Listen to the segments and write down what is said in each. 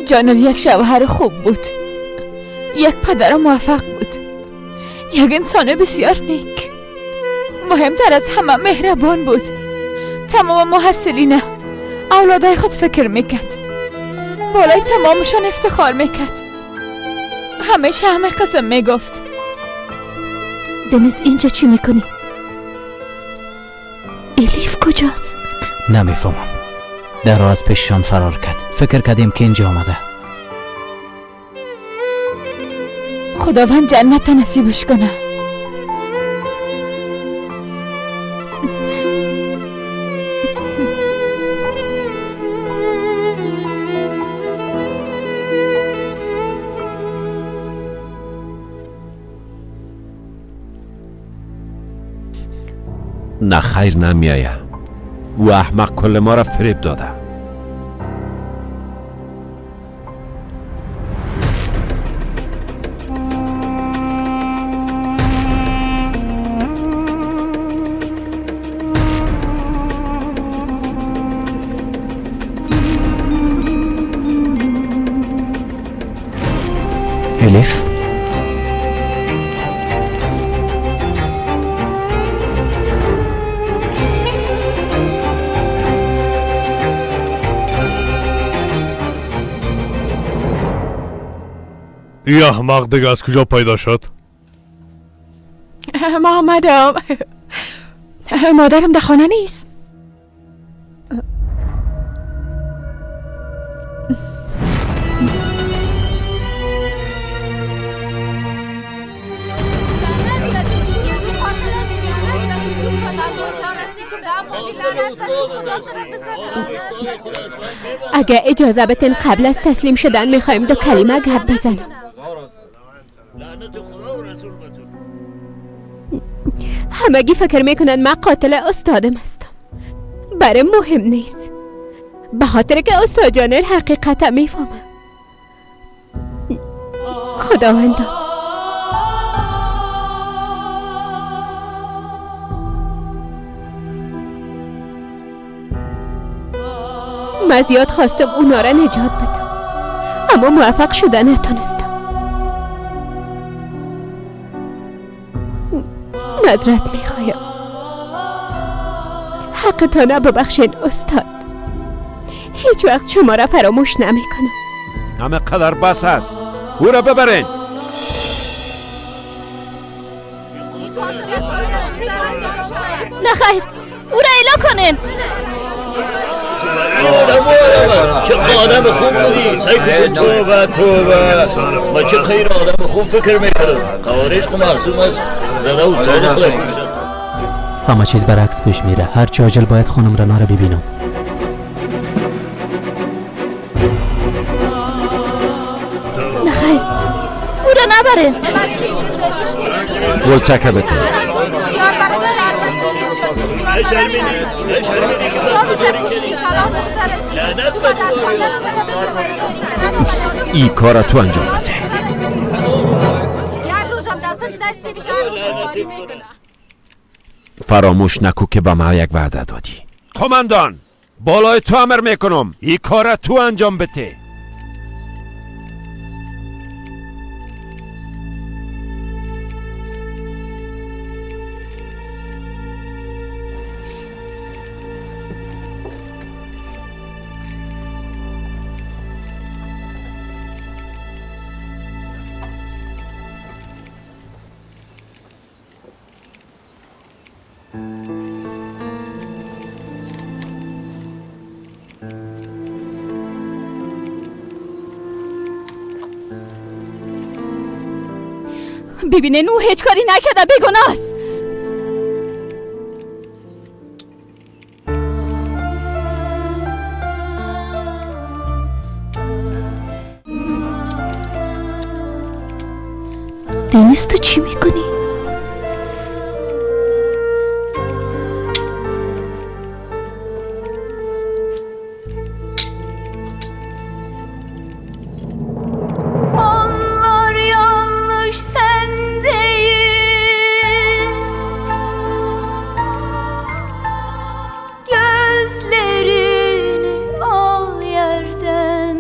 جانر یک شوهر خوب بود، یک پدر موفق بود، یک انسان بسیار نیک، مهمتر از همه مهربان بود. تمام محصلینه اولادای خود فکر میکرد، بالای تمامشان افتخار میکرد، همیشه همه قسم میگفت. دنیز اینجا چی میکنی؟ الیف کجاست؟ نمیفهمم. در از پیششان فرار کرد. فکر کردیم که اینجا آمده. خداوند جنت نصیبش کنه. نه خیر نمیایه. او احمق کل ما را فریب داده. الیف، این احمق دیگه از کجا پیدا شد؟ ما آمدم. مادرم در خانه نیست. اگه اجازه بتین قبل از تسلیم شدن میخوایم دو کلمه گپ بزنم. همگی فکر میکنن من قاتل استادم هستم. برای مهم نیست، به خاطر که استاد جانر حقیقت میفهمه. خداوندا من زیاد خواستم اونا را نجات بدم، اما موفق شده نتونستم. معذرت میخوایم، حقتان ببخشین استاد. هیچ وقت شما را فراموش نمیکنم. همه قدر بس است، او را ببرین. نه خیر، او را اعلام کنین. چه آدم خوب بودی. سعی کن توبه توبه. ما چه خیر آدم خوب فکر میکردم. قوارش خو معصوم است، زده استاد خود کشت. همه چیز برعکس پیش میره. هرچه عاجل باید خانم رنا را ببینم. نه خیر، او را نبرین. گلچکه بده. ای کار تو انجام بده. فراموش نکو که به ما یک وعده دادی. قماندان، بالای تو امر میکنم ای کار تو انجام بده. ببینین او هیچ کاری نکرده، بیگناه است. دنیز تو چی میکنی؟ Gözlerini al yerden.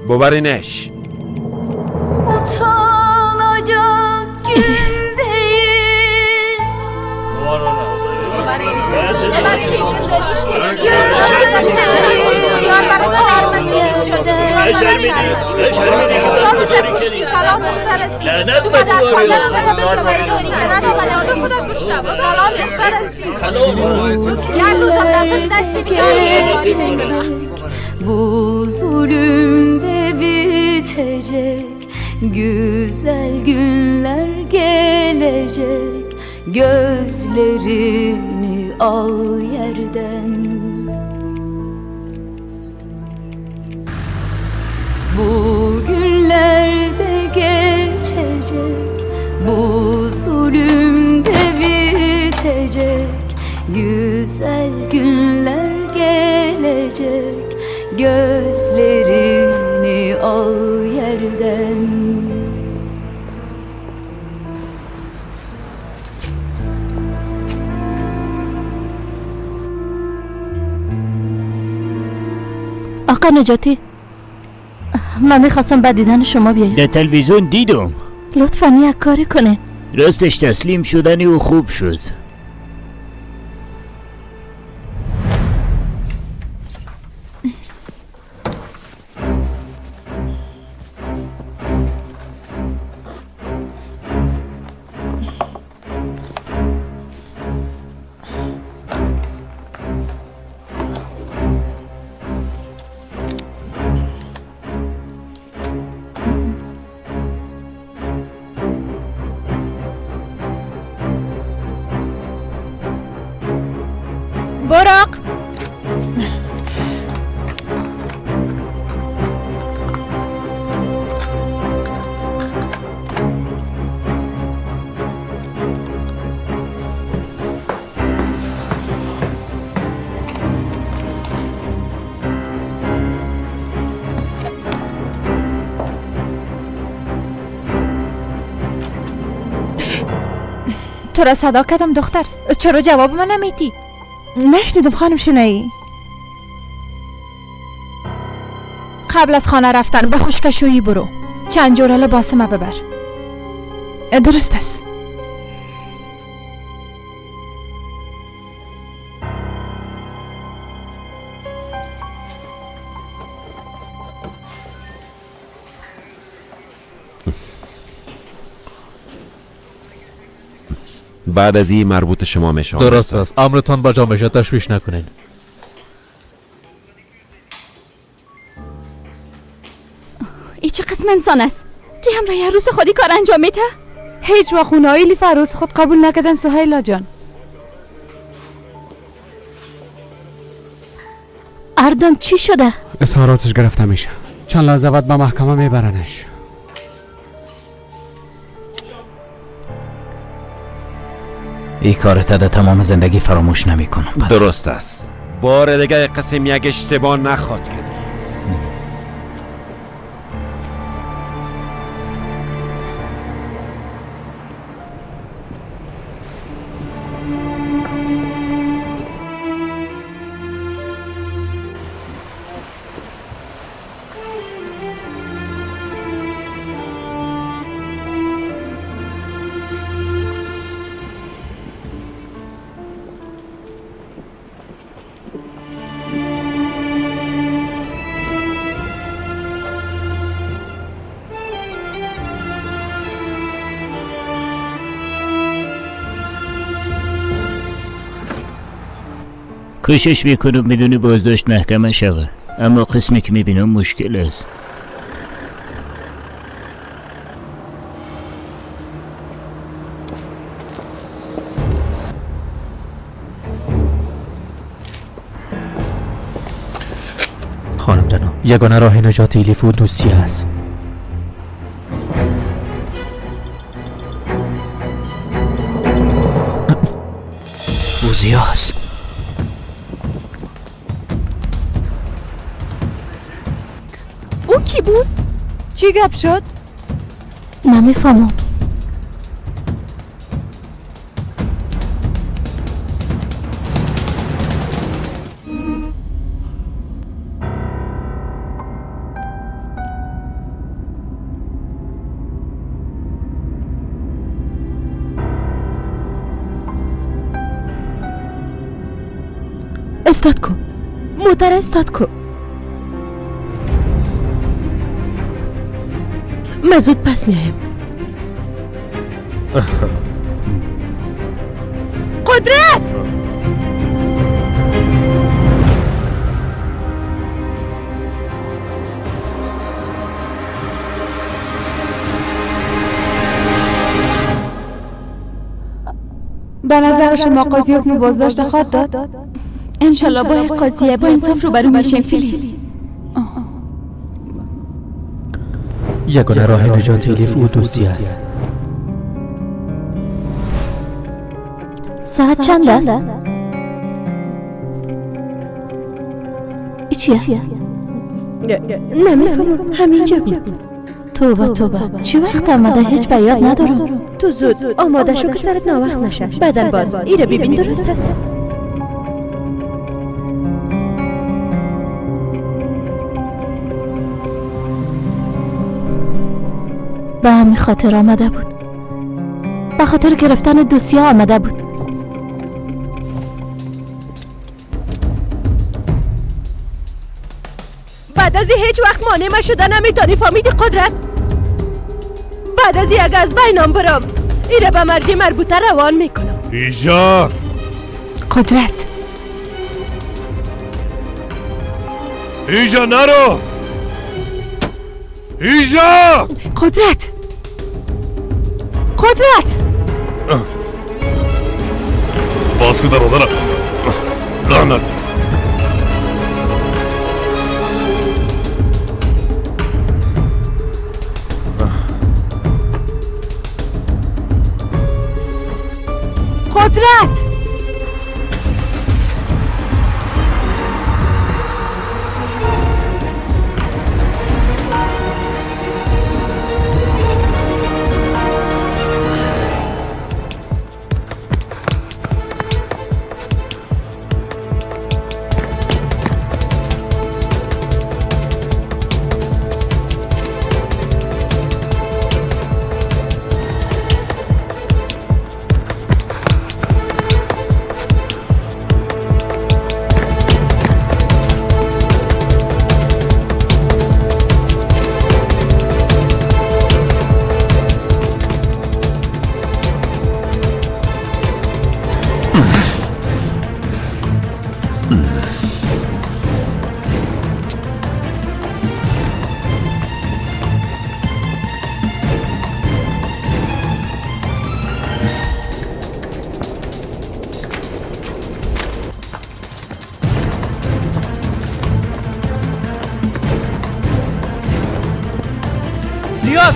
ببرینش. Bu zulüm de bitecek, güzel günler gelecek. Gözlerini al yerden. Bu günler de geçecek, bu zulüm de bitecek. Güzel günler gelecek, gözlerini al yerden. آقا نجاتی، من میخواستم بعد دیدن شما بیایم. در تلویزیون دیدم. لطفا یک کاری کنه. راستش تسلیم شدنی و خوب شد. براق، تو را صدا کردم دختر، چرا جواب من نمیدی؟ نشنیدم خانم شنایی. قبل از خانه رفتن به خشکشویی برو، چند جوره لباس ما ببر. درست است. بعد از این مربوط شما میشه. درست است، امرتان بجا میشه، تشویش نکنین. ای چه قسم انسان است که همراه عروس خودی کار انجام میده؟ هیچ وقت اونایی لیف عروس خود قبول نکردن سهیلا جان. اردم چی شده؟ اظهاراتش گرفته میشه، چند لحظه بعد به محکمه میبرنش. این کارت در تمام زندگی فراموش نمی کنم. درست است. بار دیگه قسم یک اشتباه نخواد کردی. کوشش میکنم بدون بازداشت محکمه شوه، اما قسمی که میبینم مشکل است. خانم دنا، یگانه راه نجات الیف و دوسیه است. بوزیاس او کی بود؟ چی گپ شد؟ نمیفهمم. استاد کو، موتر استاد کو. من زود پس میایم. قدرت! به نظر شما قاضی حکم بازداشت خواهد داد؟ انشالله با قاضیه با انصاف روبرو میشیم فیلیز. یگانه راه نجات الیف او دوستی است. ساعت چند است؟ ای چی است؟ نمیفهمم، همینجا بود. توبه توبه، چی وقت آمده؟ هیچ به یاد ندارم. تو زود آماده شو که سرت ناوقت نشه. بعدن باز ایره ببین درست است. به همین خاطر آمده بود، به خاطر گرفتن دوسیه آمده بود. بعد از هیچ وقت مانع ما شده نمیتونی، فهمیدی قدرت؟ بعد از اگه از بینم برم ایره به مرجع مربوطه روان میکنم. ایجا قدرت، ایجا نرو، ایجا. قدرت، قدرت، باز کن دروازه را. لعنت. قدرت،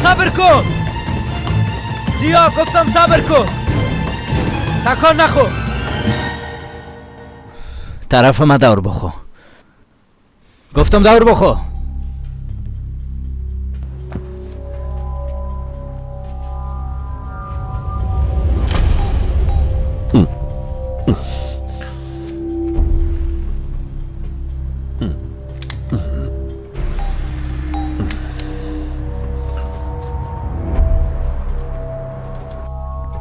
صبر کن زیا، گفتم صبر کن، تکان نخو. طرف ما دور بخو، گفتم دور بخو.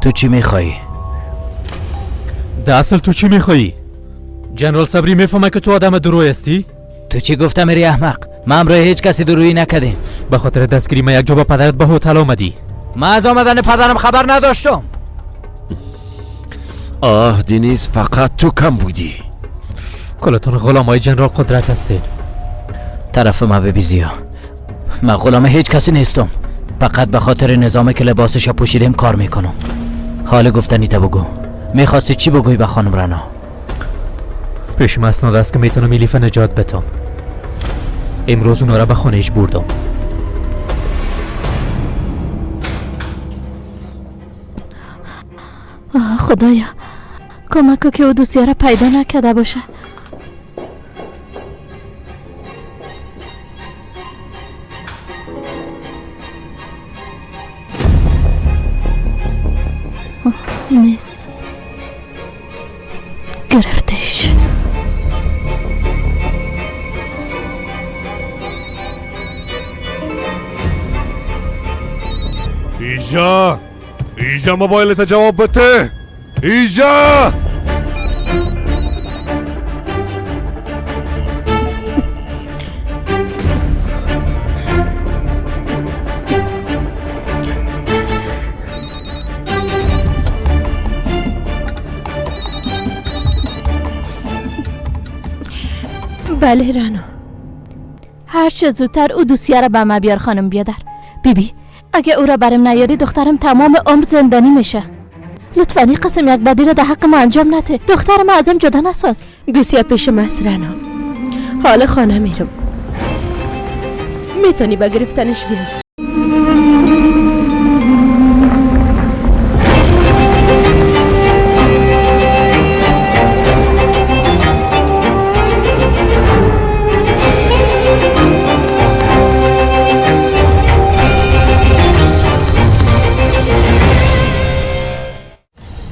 تو چی میخوایی؟ در اصل تو چی میخوایی؟ جنرال صبری میفهمه که تو آدم دروی هستی؟ تو چی گفتم ری احمق؟ من امرای هیچ کسی درویی نکردیم. به خاطر دستگیری من یک جا با پدرت به هتل آمدی. من از آمدن پدرم خبر نداشتم. آه دینیز، فقط تو کم بودی. کلتون غلام های جنرال قدرت هستین. طرف ما ببی زیا، من غلام هیچ کسی نیستم. فقط به خاطر نظامی که لباسش پوشیدیم کار میکنم. حال گفتنی تا بگو، میخواستی چی بگویی به خانم رنا؟ پیشم اسناد است که میتونم الیف نجات بدم. امروز اونا را به خانهش بردم. آه خدایا، کمک که او دوسیه را پیدا نکرده باشه. نیست، گرفتش. ایجا، ایجا موبایلت جواب بده. ایجا. بله رنا. هر چه زودتر او دوسیه را به ما بیار خانم بیادر. بیبی اگه او را برم نیاری دخترم تمام عمر زندانی میشه. لطفاً این قسم یک بدی را در حق ما انجام نده. دخترم ازم جدا نساز. دوسیه پیش ماست رنا. حال خانه میرم. میتونی با گرفتنش بیای.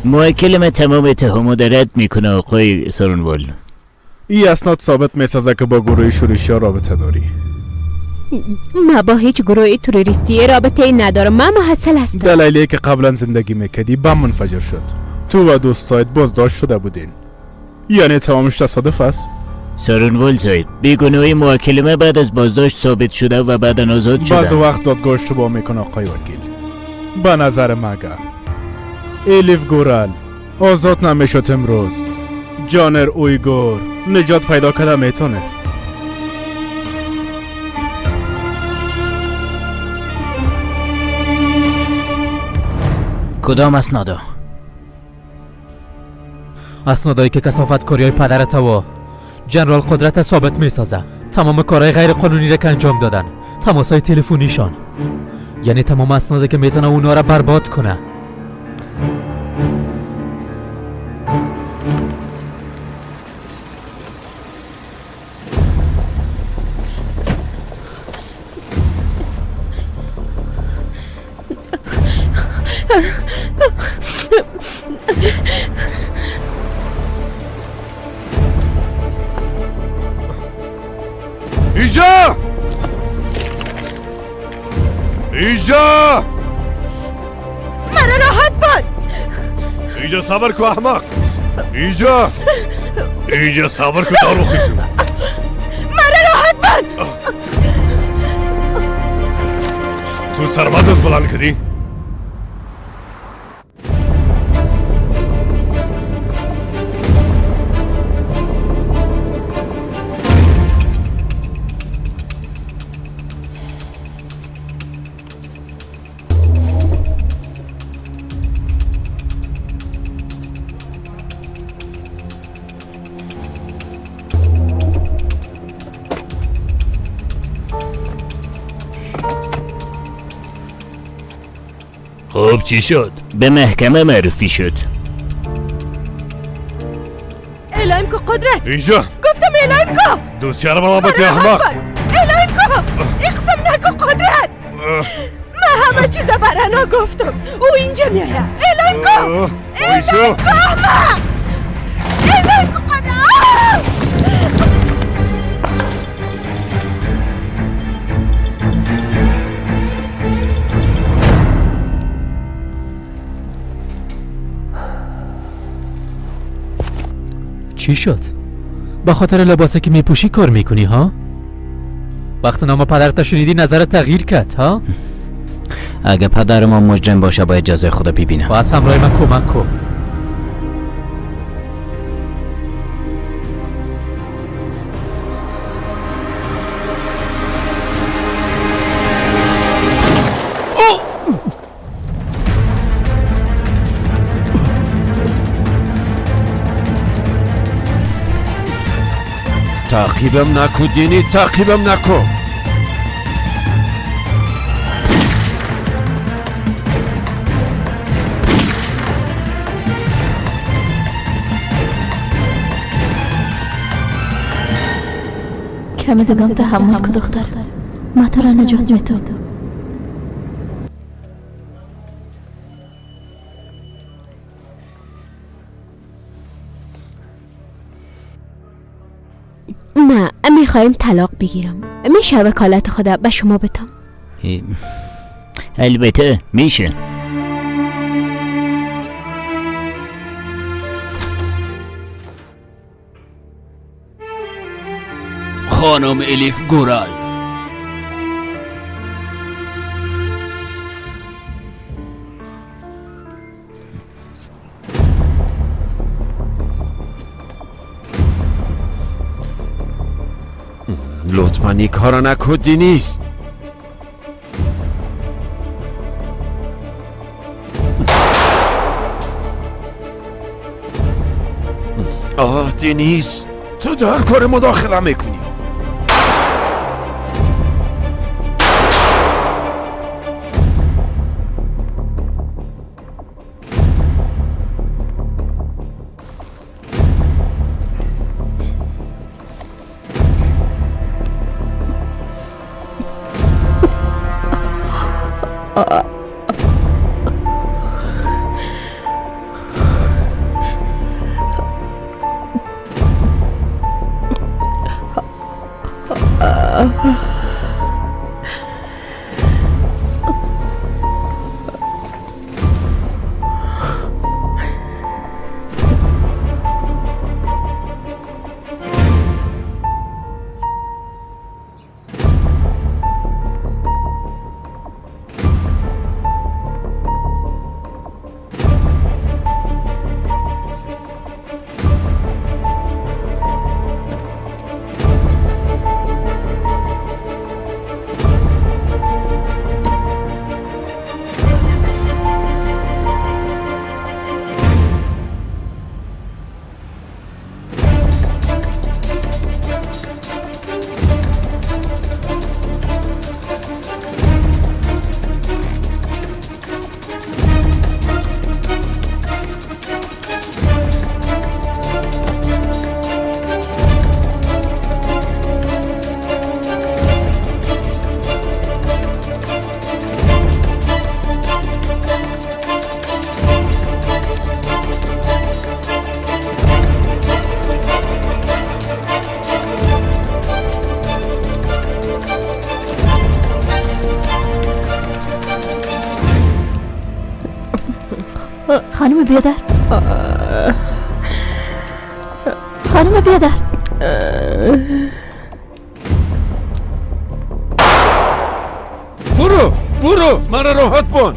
موکل ما تمام اتهامات رد میکنه آقای سارونوال. این اسناد ثابت میسازه که با گروه شورشی ها رابطه داری. ما با هیچ گروه تروریستی رابطه ندارم. من محصل هستم. دلیلی که قبلا زندگی میکردی بم منفجر شد. تو و دوستایت بازداشت شده بودین. یعنی تمامش تصادف است؟ سارونوال صاحب، بیگناهی موکل ما بعد از بازداشت ثابت شده و بعدا آزاد شده. بعض وقت دادگاه اشتباه میکنه آقای وکیل. به نظر مگه الیف گورال آزاد نمیشد امروز. جانر اویگور نجات پیدا کرده میتونست. کدام اسنادا؟ اسنادایی که کثافت کاریای پدرت و جنرال قدرت ثابت میسازه. تمام کارهای غیر قانونی را که انجام دادن، تماسهای تلفنیشان، یعنی تمام اسنادی که میتونه اونا را برباد کنه. ایجا! ایجا! مرا راحت بان! ایجا صبر کو احمق! ایجا! ایجا صبر کو دارو خیشو! مرا راحت بان! تو سربازت بلند کردی؟ خب چی شد؟ به محکمه معرفی شد. اعلام کو قدرت. اینجا گفتم اعلام کو. دوست رو به من احمق. اعلام کو. اقسم نکو قدرت. ما همه چیز برانا گفتم. او اینجا میآید. اعلام کو. اعلام کو احمق. اعلام کو قدرت. چی شد؟ به خاطر لباسی که میپوشی کار میکنی ها؟ وقت نام پدرت شنیدی نظرت تغییر کرد ها؟ اگه پدر ما مجرم باشه باید جزای خدا ببینم. باز همراه من کمک کن. تعقیبم نکو دینی، تعقیبم نکو. کمی دیگم تحمل کن دختر، ما تو را نجات میتم. نه، میخوایم طلاق بگیرم. میشه وکالت خدا به شما بدم؟ البته میشه. خانم الیف گورال، لطفا این کارا نکن دینیز. آه دینیز، تو در کار مداخله میکنی. خانم بیادر، خانم بیادر، برو برو، مرا راحت بان.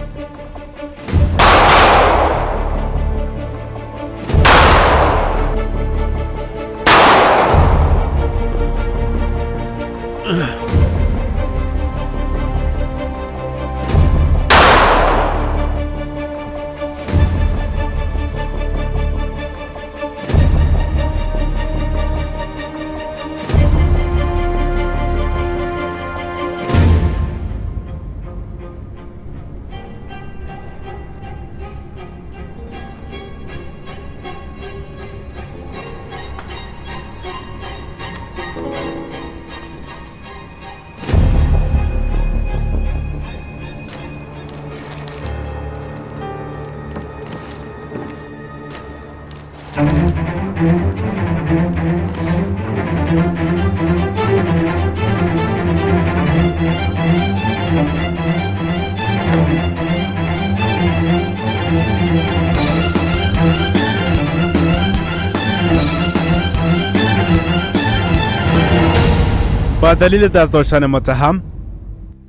با دلیل دست داشتن متهم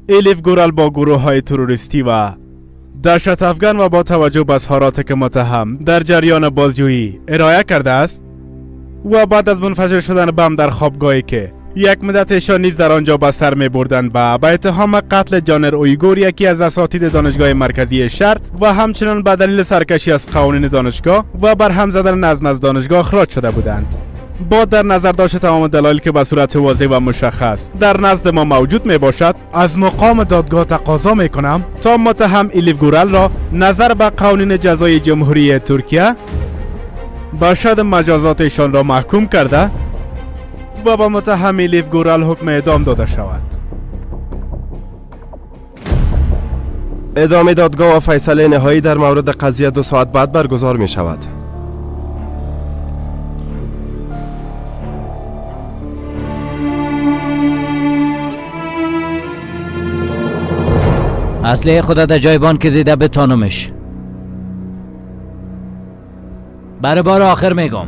الیف گورال با گروه های تروریستی و دهشت افغان و با توجه به اظهاراتی که متهم در جریان بازجویی ارائه کرده است و بعد از منفجر شدن بم در خوابگاهی که یک مدت ایشان نیز در آنجا به سر می بردند و به اتهام قتل جانر اویگور یکی از اساتید دانشگاه مرکزی شهر و همچنان به دلیل سرکشی از قوانین دانشگاه و برهم زدن نظم از دانشگاه اخراج شده بودند. با در نظر داشت تمام دلایل که به صورت واضح و مشخص در نزد ما موجود می باشد، از مقام دادگاه تقاضا می کنم تا متهم الیف گورال را نظر به قوانین جزای جمهوری ترکیه به شد مجازاتشان را محکوم کرده و به متهم الیف گورال حکم اعدام داده شود. ادامه دادگاه و فیصله نهایی در مورد قضیه 2 ساعت بعد برگزار می شود. اصله خدا در جای بان که دیده بتانمش. برای بار آخر میگم.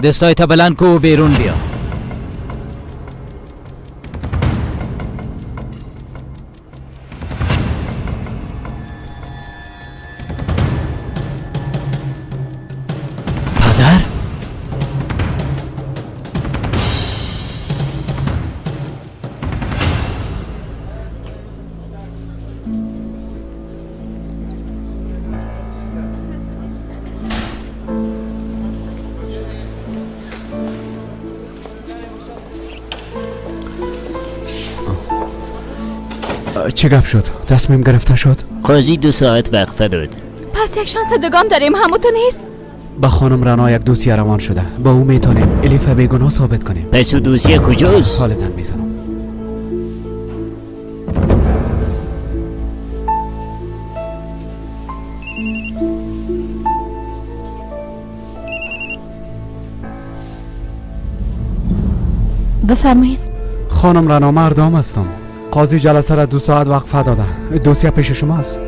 دستای تا بلند کو و بیرون بیا. چه گپ شد؟ تصمیم گرفته شد؟ قاضی 2 ساعت وقفه داد. پس یک شانس دگام داریم، همو تو نیست؟ با خانم رنا یک دوسیه روان شده، با او میتونیم الیف بیگناه ثابت کنیم. پس او دوسیه کجاست؟ حال زن میزنم. بفرمایید. خانم رنا، مردم هستم. قاضی جلسه را 2 ساعت وقفه داده. دوسیه پیش شماست؟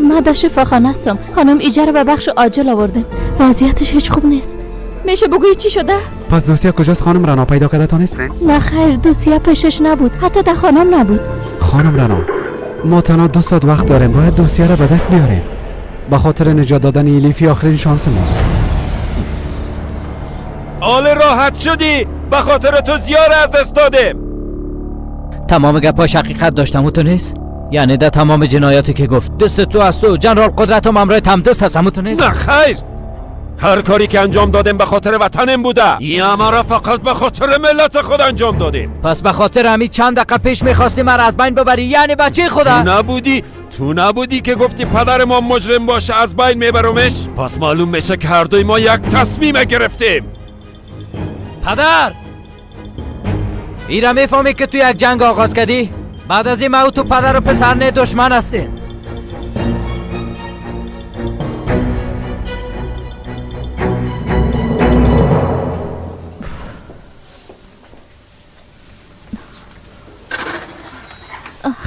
ما در شفاخانه هستم خانم. ایجا رو به بخش عاجل آوردیم، وضعیتش هیچ خوب نیست. میشه بگویی چی شده؟ پس دوسیه کجاست خانم رنا؟ پیدا کرده تا نیست؟ نه خیر، دوسیه پیشش نبود، حتی در خانم نبود. خانم رنا، ما تنها 2 ساعت وقت داریم، باید دوسیه را به دست بیاریم. به خاطر نجات دادن الیفی آخرین شانس ماست. آل راحت شدی؟ به خاطر تو زیار از دست دادیم. تمام گپاش حقیقت داشتم و تو نیست؟ یعنی در تمام جنایاتی که گفت دست تو از تو جنرال قدرت و مامرای تم دست هست، تو نیست؟ نه خیر، هر کاری که انجام دادیم به خاطر وطنم بوده. یا ما را فقط به خاطر ملت خود انجام دادیم. پس به خاطر همین چند دقیقه پیش میخواستی مرا از بین ببری، یعنی بچه خدا؟ تو نبودی که گفتی پدر ما مجرم باشه از بین میبرمش؟ پس معلوم میشه که هر دوی ما یک تصمیم گرفتیم. پدر ایرا میفهمی که تو یک جنگ آغاز کردی؟ بعد از این ما تو پدر و پسر نه دشمن هستیم.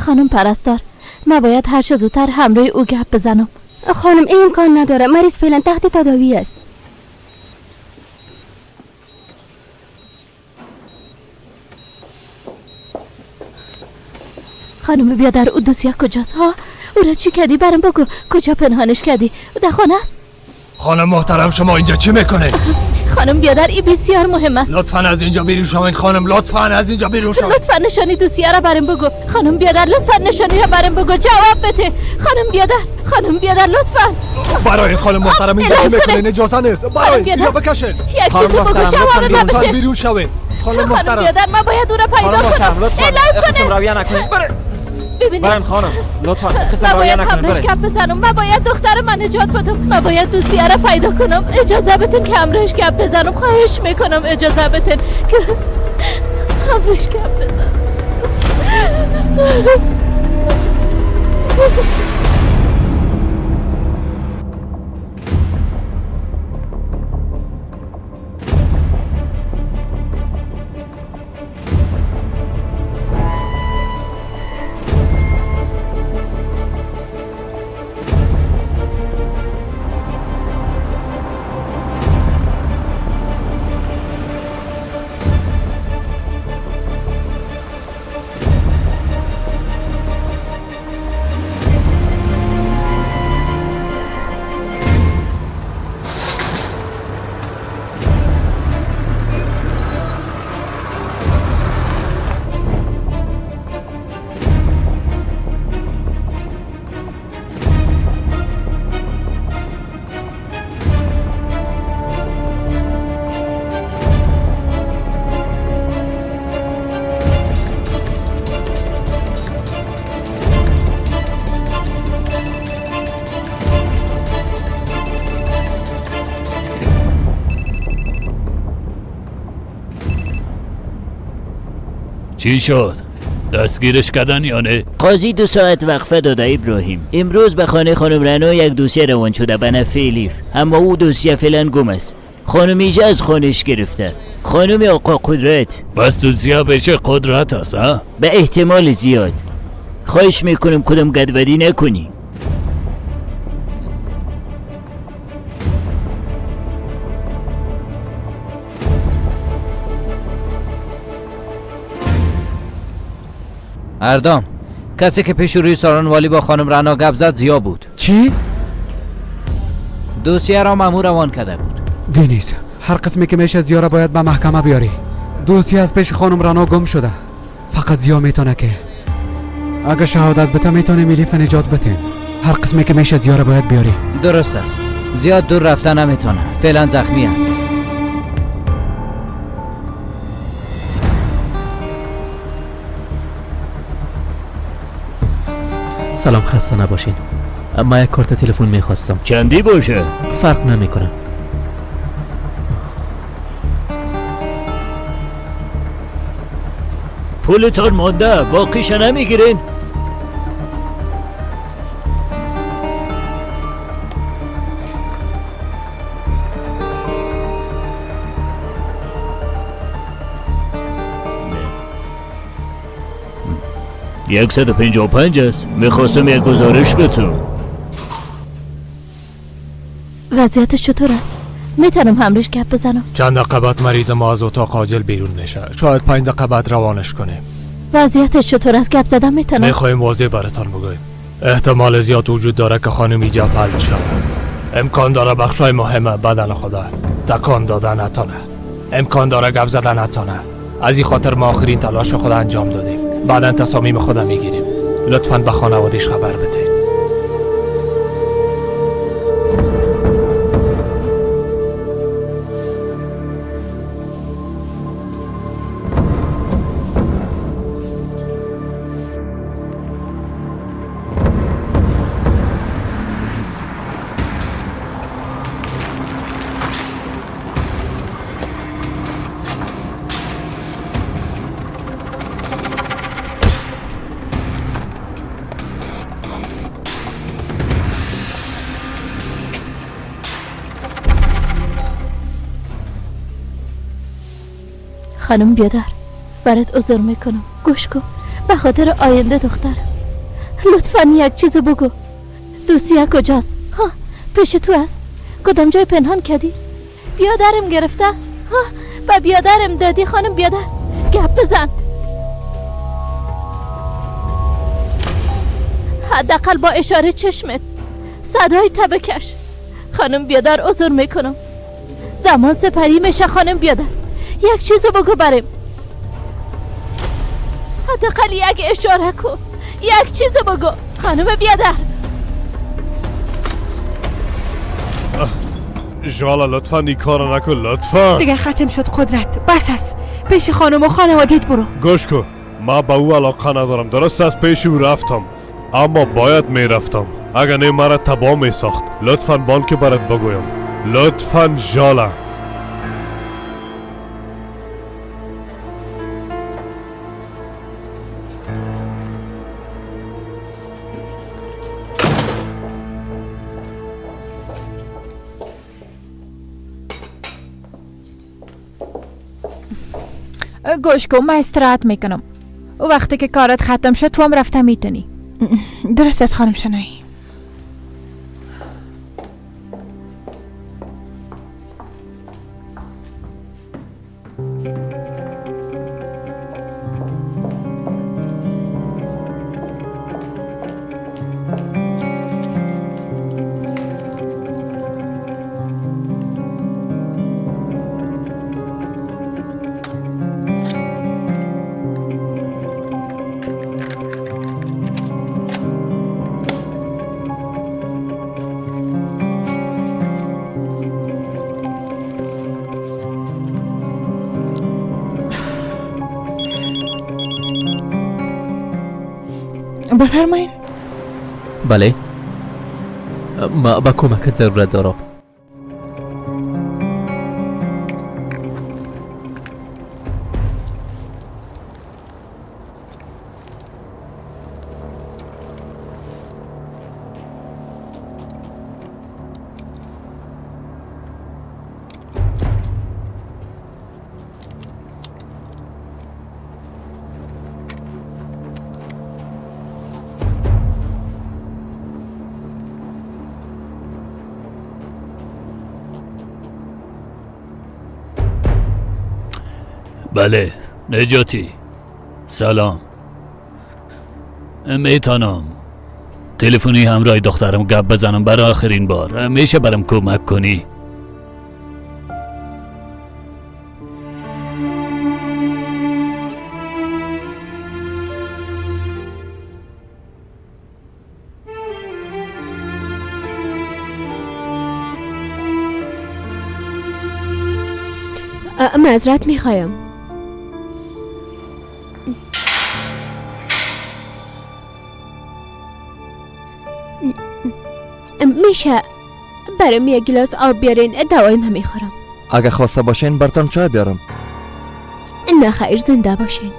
خانم پرستار، ما باید هر چه زودتر همراه او گپ بزنم. خانم این امکان نداره، مریض فعلا تحت تداوی است. خانم بیادر، او دوسیه کجاست ها؟ او را چی کردی؟ برام بگو کجا پنهانش کردی؟ او در خانه است؟ خانم محترم، شما اینجا چی میکنید؟ خانم بیادر، این بسیار مهم است. لطفاً از اینجا بیرون شوید خانم، لطفاً از اینجا بیرون شوید. لطفاً نشانی دوسیه را برام بگو. خانم بیادر لطفاً نشانی را برام بگو، جواب بده. خانم بیادر، خانم بیادر لطفاً. برای خانم محترم اینجا چی میکنید؟ اجازه نیست. برای بیا بکشین. یک چیزی بگو، جواب من بده. بیرون شوید. خانم محترم بیادر، من باید او را پیدا کنم. اعلام قسم رویه نکنید. ببینید خانم لطفاً قسم رویه نکنید. من باید گپ بزنم، من باید دختر من نجات بدم، من باید دوسیه را پیدا کنم. اجازه بدین که همراهش گپ بزنم، خواهش میکنم اجازه بدین که همراهش گپ بزنم. چی شد؟ دستگیرش کردن یا نه؟ قاضی 2 ساعت وقفه داده ابراهیم. امروز به خانه خانم رنا یک دوسیه روان شده به نفع الیف، اما او دوسیه فعلا گم است. خانم ایجا از خانهش گرفته. خانم آقا قدرت. بس دوسیه بشه قدرت است ها؟ به احتمال زیاد. خواهش میکنم کدام گدودی نکنی. اردام، کسی که پیش روی سالن والی با خانم رنا گپ زد زیا بود. چی؟ دوسیه را مامور روان کرده بود. دنیز، هر قسمی که میشه زیا را باید به محکمه بیاری. دوسیه از پیش خانم رنا گم شده. فقط زیا میتونه که اگه شهادت بده میتونه الیف نجات بده. هر قسمی که میشه زیا را باید بیاری. درست است. زیاد دور رفته نمیتونه. فعلا زخمی است. سلام، خسته نباشین. ما یک کارت تلفن میخواستم. چندی باشه؟ فرق نمیکنه. پولتان مانده، باقیش نمیگیرین؟ نه. 155 است. میخواستم یک گزارش بتم. وضعیتش چطور است؟ میتونم همراهش گپ بزنم؟ چند دقیقه بعد مریض ما از اتاق عاجل بیرون میشه. شاید 5 دقیقه بعد روانش کنیم. وضعیتش چطور است؟ گپ زدن میتونم؟ میخوایم واضح براتان بگویم. احتمال زیاد وجود داره که خانم ایجا فلج شود. امکان داره بخشای مهم بدن خدا تکان داده نتانه. امکان داره گپ زدن نتانه. از این خاطر ما آخرین تلاش خود انجام دادیم. بعدا تصامیم خود میگیریم. لطفاً به خانواده‌اش خبر بده. خانم بیادر، برات عذر میکنم. گوش کن، به خاطر آینده دخترم لطفا یک چیز بگو. دوسیه کجاست؟ ها، پیش تو است؟ کدام جای پنهان کردی؟ بیادرم گرفته؟ ها، به بیادرم دادی؟ خانم بیادر گپ بزن، حداقل با اشاره چشمت صدای تبکش. خانم بیادر عذر میکنم، زمان سپری میشه. خانم بیادر یک چیزو بگو بریم، حداقل یک اشاره کن، یک چیزو بگو. خانم بیادر. ژاله لطفا این کارو نکن، لطفا. دیگه ختم شد قدرت، بس است. پیش خانم و خانوادیت برو. گوش کن، ما به او علاقه ندارم. درست از پیش او رفتم، اما باید میرفتم، اگر نه مرا تباه میساخت. لطفا بانک برات بگویم، لطفا ژاله. گوش کن، من استراحت میکنم. وقتی که کارت ختم شد تو هم رفته میتونی. درست است خانم شنایی. بفرمایید. بله، ما با کمکت ضرورت دارم. بله نجاتی، سلام. میتونم تلفنی همراه دخترم گپ بزنم برای آخرین بار؟ میشه برام کمک کنی؟ معذرت میخوایم. میشه برام یک گلاس آب بیارین؟ دوای من میخورم. اگه خواسته باشین براتون چای بیارم. نه خیر، زنده باشین،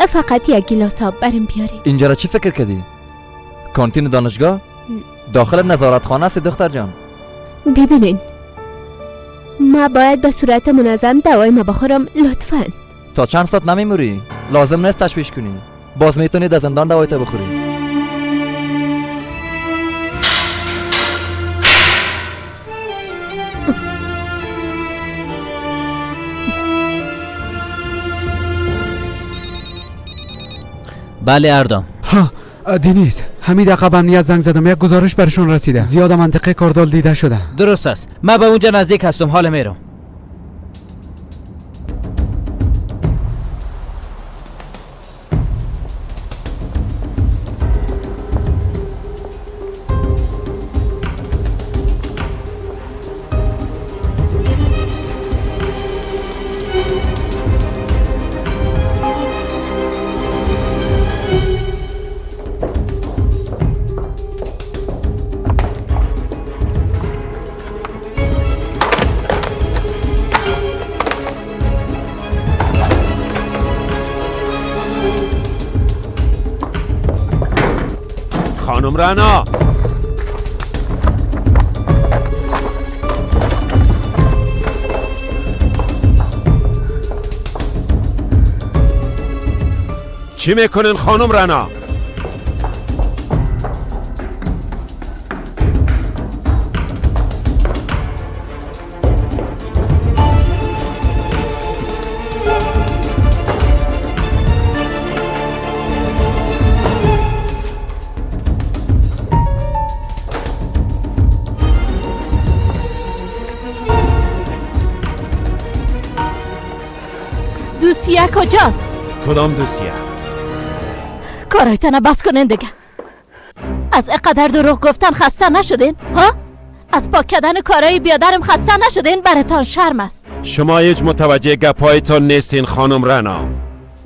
فقط یک گلاس آب برام بیارین. اینجا را چی فکر کردی؟ کانتین دانشگاه؟ داخل نظارتخانه است دختر جان. ببینین، ما باید به صورت منظم دوای ما بخورم لطفاً. تا چند ساعت نمیموری، لازم نیست تشویش کنی. باز میتونی در زندان دوای تا بخوری. بله اردام. ها دینیز، همین دقیقه به امنیت زنگ زدم، یک گزارش برشون رسیده. زیاد منطقه کاردال دیده شده. درست است، من به اونجا نزدیک هستم، حال میرم. خانم رعنا، چی میکنین خانم رعنا؟ دوسیه کجاست؟ کدام دوسیه؟ کارایتان بس کنین دیگه. از اینقدر دروغ گفتن خسته نشدین؟ ها؟ از پاک کردن کارای بیادرم خسته نشدین؟ براتان شرم است. شما هیچ متوجه گپایتان نیستین خانم رعنا.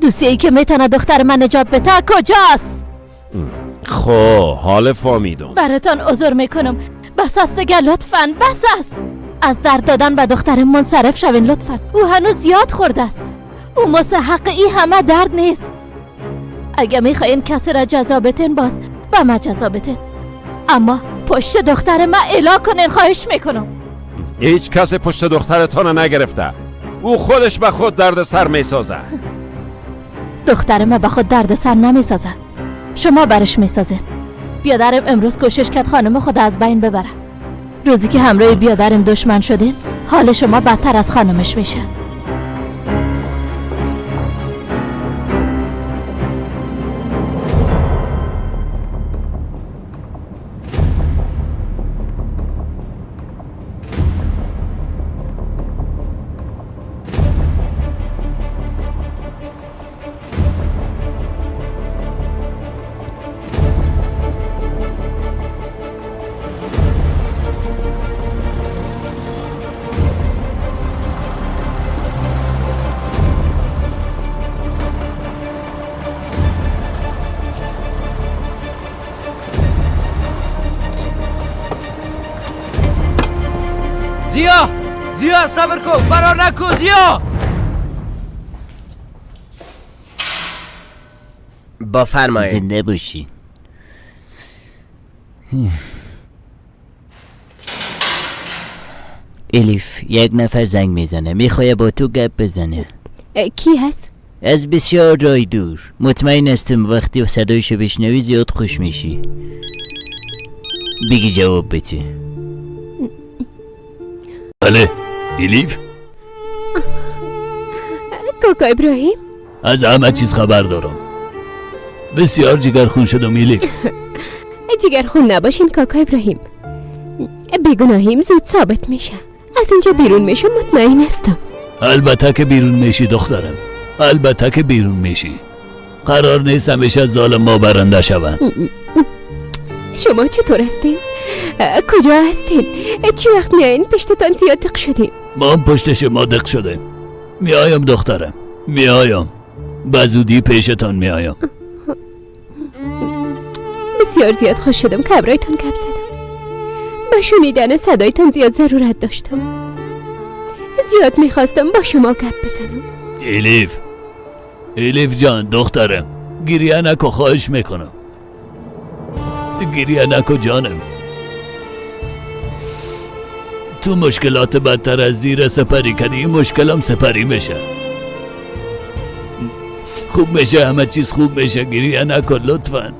دوسیه ای که میتونه دختر من نجات بده کجاست؟ خب حال فهمیدم. براتان عذر میکنم، بس است دیگه، لطفاً بس است. از درد دادن به دخترم منصرف شوین لطفاً. او هنوز زیاد خورده است، او مستحق ای همه درد نیست. اگه میخواین کسی را جزا بتین باز به ما جزا بتین، اما پشت دختر ما اعلا کنین خواهش میکنم. هیچ کس پشت دخترتان نگرفته، او خودش به خود درد سر میسازه. دختر ما به خود درد سر نمیسازه، شما برش میسازین. بیادرم امروز کوشش کرد خانم خود از بین ببره. روزی که همراه بیادرم دشمن شدین حال شما بدتر از خانمش میشه. زیا، زیا صبر کن، فرار نکن زیا. بفرمایید. زنده باشی. الیف، یک نفر زنگ میزنه، میخواه با تو گپ بزنه. کی هست؟ از بسیار رای دور. مطمئن هستم وقتی صدایشو بشنوی زیاد خوش میشی. بگی جواب بده. بله الیف. کاکا ابراهیم، از همه چیز خبر دارم. بسیار جگرخون شدم الیف. جگرخون نباشین کاکا ابراهیم، بیگناهیم زود ثابت میشه. از اینجا بیرون میشم مطمئن هستم. البته که بیرون میشی دخترم، البته که بیرون میشی. قرار نیست همیشه ظالم ما برنده شوند. شما چطور هستین؟ کجا هستین؟ چی وقت میایین؟ پشتتان زیاد دق شدیم. ما هم پشت شما دق شدیم. میایم دخترم، میایم. به زودی پیشتان میایم. بسیار زیاد خوش شدم که ابرایتان گپ زدم. به شنیدن صدایتان زیاد ضرورت داشتم. زیاد میخواستم با شما گپ بزنم. الیف، الیف جان دخترم، گریه نکن، خواهش میکنم گریه نکن جانم. تو مشکلات بدتر از زیر سپری کردی، این مشکلم سپری میشه، خوب میشه، همه چیز خوب میشه. گریه نکن لطفا.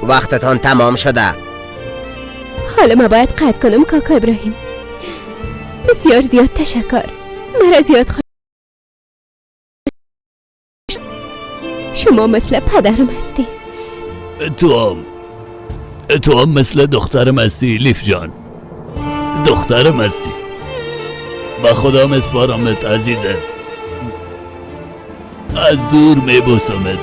وقتتان تمام شده. حالا ما باید قطع کنم کاکا ابراهیم. بسیار زیاد تشکر، مرا زیاد خوش. شما مثل پدرم هستی. تو هم مثل دخترم هستی لیف جان، دخترم هستی. با خدا مسپارمت عزیزم، از دور میبوسمت.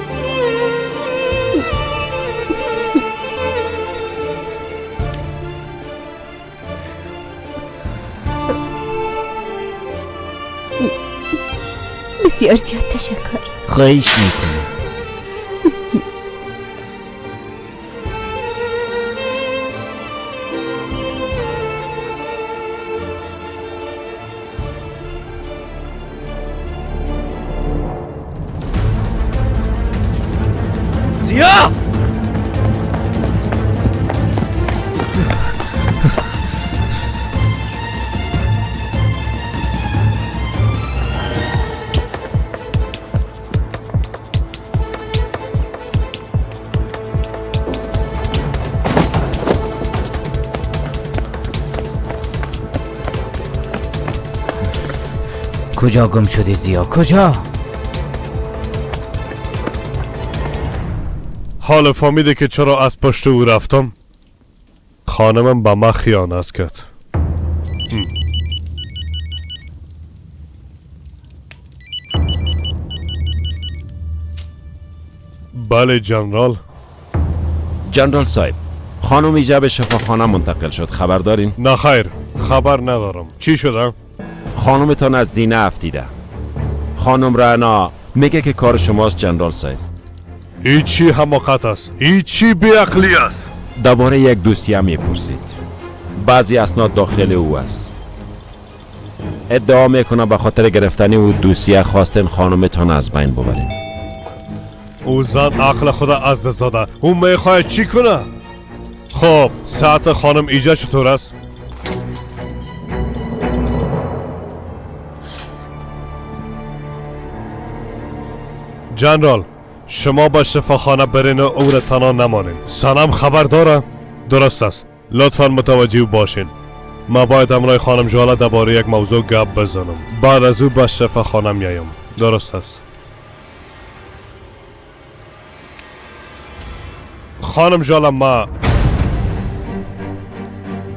بسیار زیاد تشکر. خواهش میکنم. زیا! کجا گم شدی زیا؟ کجا؟ حالا فهمیده که چرا از پشت او رفتم؟ خانمم به من خیانت کرد. بله جنرال. جنرال صاحب، خانم ایجا به شفاخانه منتقل شد، خبر دارین؟ نه خیر، خبر ندارم. چی شده؟ خانمتان از زینه افتیده. خانم رعنا میگه که کار شماست جنرال صاحب. هیچی حماقت است، هیچی بیعقلی است. درباره یک دوسیه میپرسید. بعضی اسناد داخل او است. ادعا میکنه به خاطر گرفتن او دوسیه خواستن خانمتان از بین ببرین. او زن عقل خود از دست داده. او میخواد چی کنه؟ خب ساعت خانم ایجا چطور است؟ جنرال، شما به شفاخانه برین و او را تنها نمانین. سنم خبر داره؟ درست است. لطفا متوجه باشین. ما باید همراه خانم جاله درباره یک موضوع گپ بزنم. بعد از او به شفاخانه میایم. درست است. خانم جاله، ما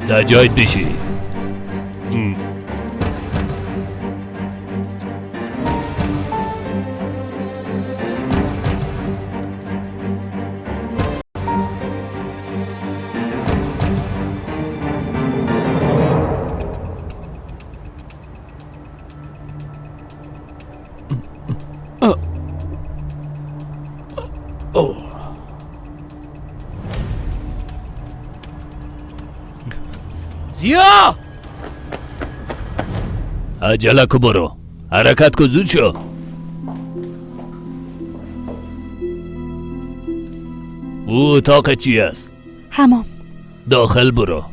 در جایت بشی. زیا! عجله کو برو، حرکت کو، زود شو. او اتاق چی است؟ حمام. داخل برو.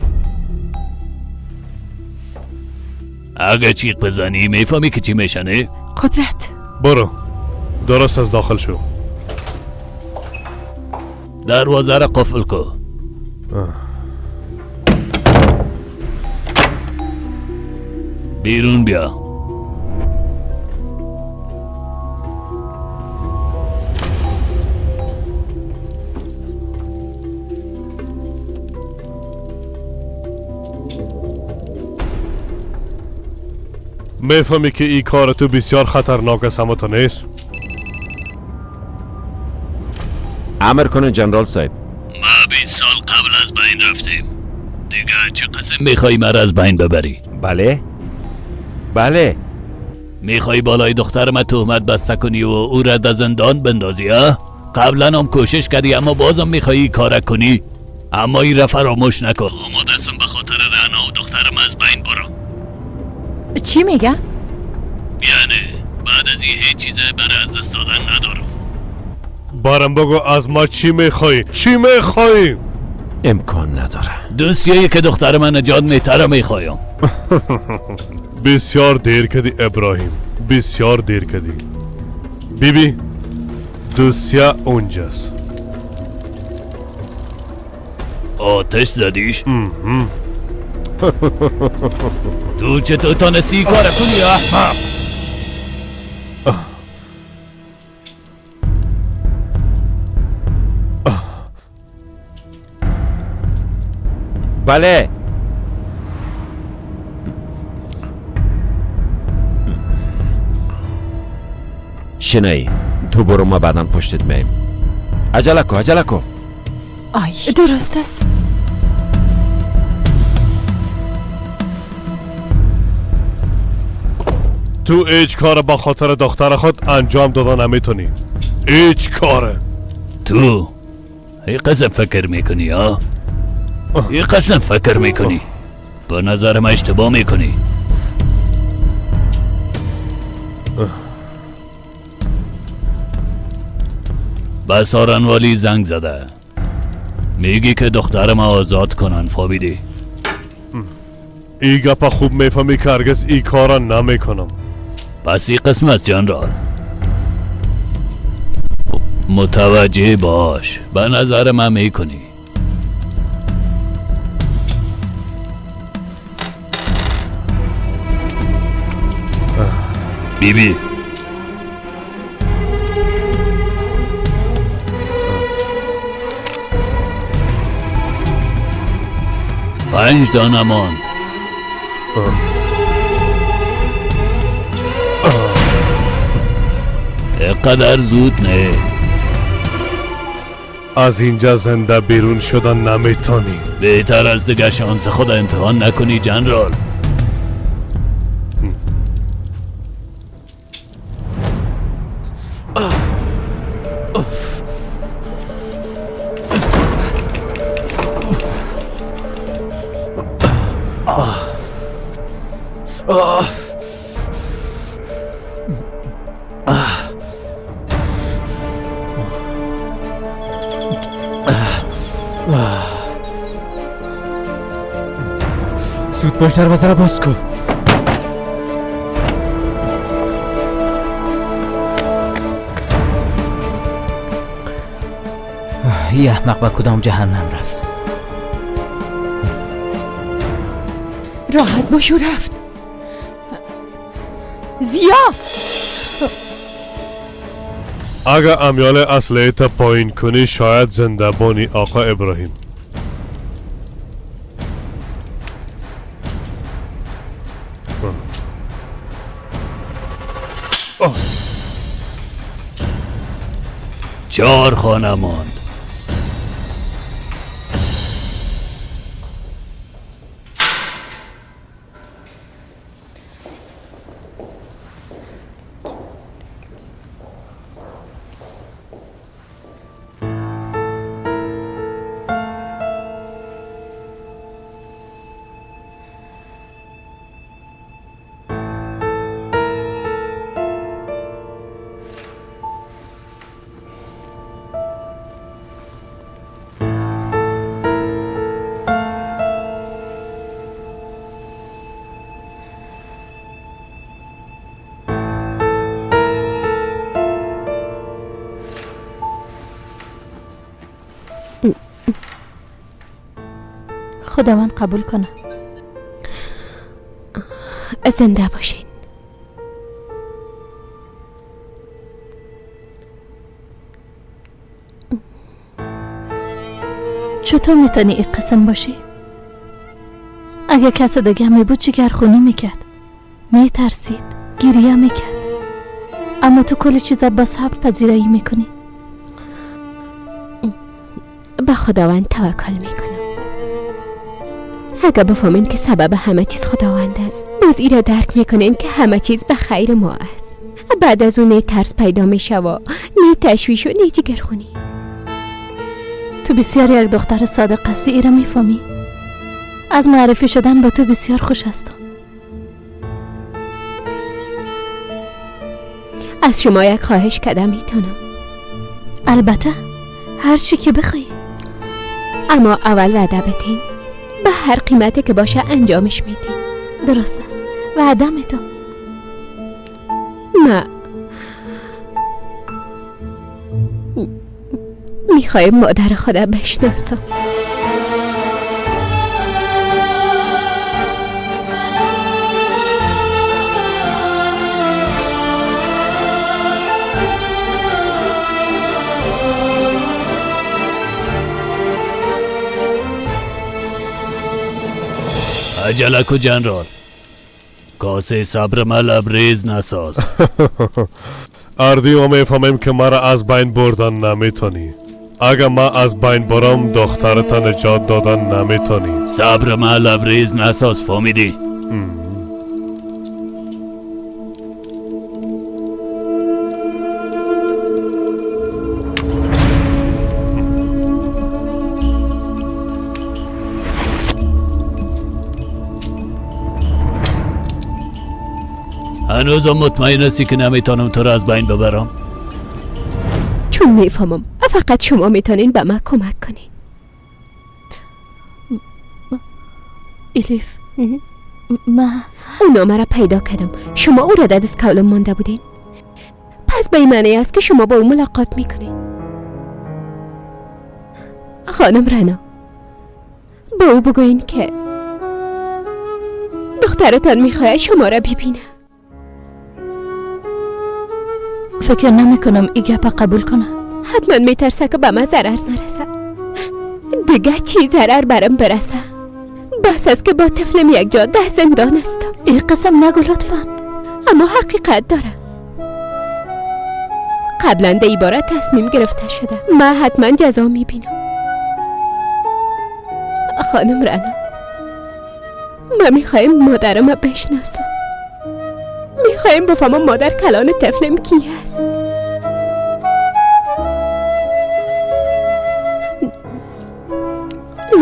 اگه چیق بزنی میفهمی که چی میشنه؟ قدرت. برو، درست از داخل شو. دروازه را قفل کو. بیرون بیا. میفهمی که این کار تو بسیار خطرناک است، اما تو نیست. امر کنه جنرال صاحب. ما 20 سال قبل از بین رفتیم دیگه، چه قسم میخوای مرا از بین ببری؟ بله بله. میخوای بالای دخترم تهمت بسته کنی و او را در زندان بندازی؟ ها؟ قبلا هم کوشش کردی اما بازم میخوای کار کنی. اما این را فراموش نکن، آماده هستم به خاطر رعنا و دخترم از بین برم. چی میگه؟ یعنی بعد از این هیچ چیز برای از دست دادن ندارم. برام بگو از ما چی میخوایی؟ چی میخوایی؟ امکان نداره. دوسیه که دختر من نجات میتره میخوایم. بسیار دیر کردی ابراهیم، بسیار دیر کردی. بیبی دوسیه اونجاست. آتش زدیش؟ تو چطور تانستی کار کنی احمق؟ بله. شنایی تو برو، ما بعدا پشتت میم. عجله کو، عجله کو. آی درست است. تو هیچ کار با خاطر دختر خود انجام داده نمیتونی. هیچ کاره. تو ای قسم فکر میکنی ها؟ ای قسم فکر میکنی؟ به نظر من اشتباه میکنی. به سارنوالی زنگ زده، میگی که دخترم آزاد کنن. فهمیدی؟ ای گپا خوب میفهمی که هرگز ای کارا نمیکنم. پس ای قسم است جنرال، متوجه باش، به نظر من میکنی. بیبی 5 دانه ماند. اینقدر زود نه. از اینجا زنده بیرون شدن نمیتونی. بهتر از دیگه شانس خود امتحان نکنی جنرال. زود باش دروازه را باز کن. یه احمق به کدام جهنم رفت؟ راحت باشو رفت. زیا اگه امیال اسلحه تا پایین کنی شاید زنده بانی آقا ابراهیم. چهار خانه ماند. خداوند قبول کنه. زنده باشین. چطور میتونی این قسم باشی؟ اگه کس دیگه می بود جگرخونی میکرد، میترسید، گریه میکرد، اما تو کل چیزا با صبر پذیرایی میکنی. به خداوند توکل میکنم. اگه بفهمین که سبب همه چیز خداوند است، باز ای را درک میکنین که همه چیز به خیر ما است. بعد از اون نه ترس پیدا میشه و نه تشویش و نه جگرخونی. تو بسیار یک دختر صادق هستی، ایره میفهمی. از معرفی شدن با تو بسیار خوش هستم. از شما یک خواهش کردم میتونم؟ البته، هر چی که بخوای. اما اول وعده بدین به هر قیمتی که باشه انجامش میدین. درست است، وعده میتم. ما میخوایم مادر خودم بشناسم. عجله کو جنرال، کاسه صبر ما لبریز نساز. اردی ما میفهمیم که مرا از بین بردن نمیتونی. اگه ما از بین برم دخترت نجات دادن نمیتونی. صبر ما لبریز نساز، فهمیدی؟ هنوزم مطمئن هستی که نمیتونم تو را از بین ببرم؟ چون میفهمم فقط شما میتونین به من کمک کنین. الیف، ما اون نامه را پیدا کردم. شما او را در دست کولم مانده بودین، پس به این معنی است که شما با او ملاقات میکنین. خانم رنا، با او بگوین که دخترتان میخواهد شما را ببینه. فکر نمی کنم ای گپ قبول کنه. حتما میترسه که به من ضرر نرسه. دیگه چی ضرر برم برسه؟ بس است که با طفلم یک جا ده زندان هستم. ای قسم نگو لطفا. اما حقیقت داره. قبلا در ای باره تصمیم گرفته شده. من حتما جزا میبینم. خانم رنا، من میخوایم مادرم بشناسم. میخوایم بفهمم مادر کلان طفلم کی هست.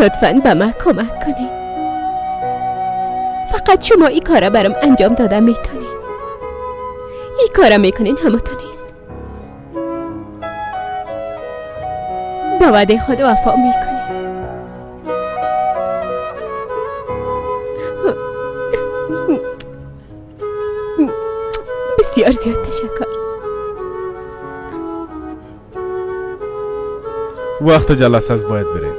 لطفاً به من کمک کنین. فقط شما این کارا برام انجام داده میتونین. این کارا میکنین همتون نیست. با وعده خود وفا میکنین. بسیار زیاد تشکر. وقت جلسه است، باید بریم.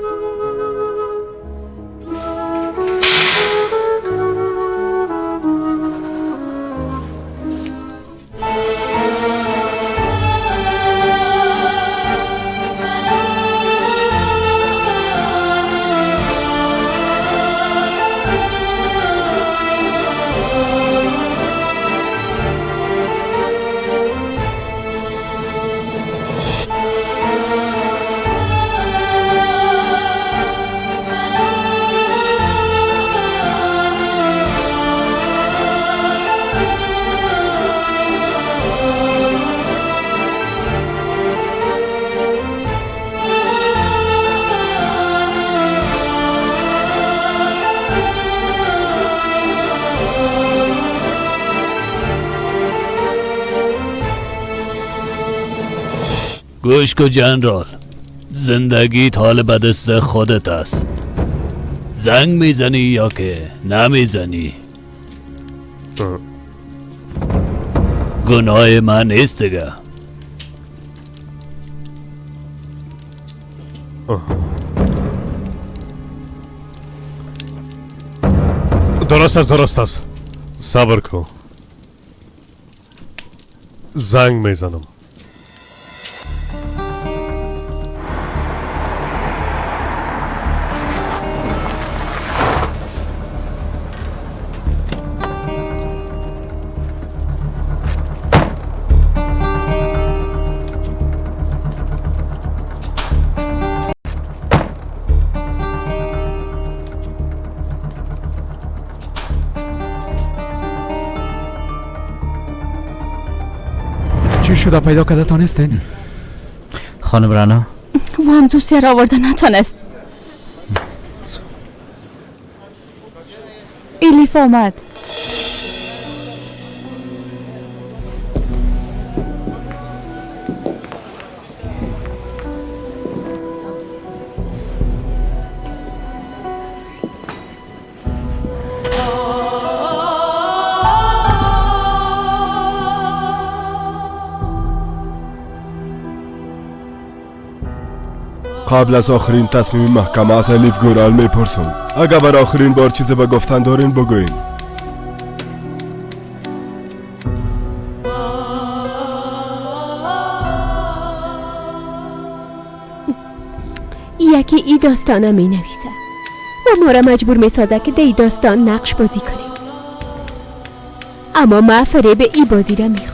گوش کو جنرال، زندگیت حال بدست خودت است. زنگ میزنی یا که نمیزنی گناه من نیست دیگه. درست است، درست است. صبر کن، زنگ میزنم. چی شده پیدا کرده تانستین؟ خانم رنا؟ او هم دوسیه را آورده نتانست. الیف آمد. قبل از آخرین تصمیم محکمه از الیف گورال میپرسم اگر بر آخرین بار چیزی به گفتن دارین بگوین. یکی ای داستانه می نویسه و ما را مجبور می سازه که دی داستان نقش بازی کنیم، اما ما فریب ای بازی را می خورم.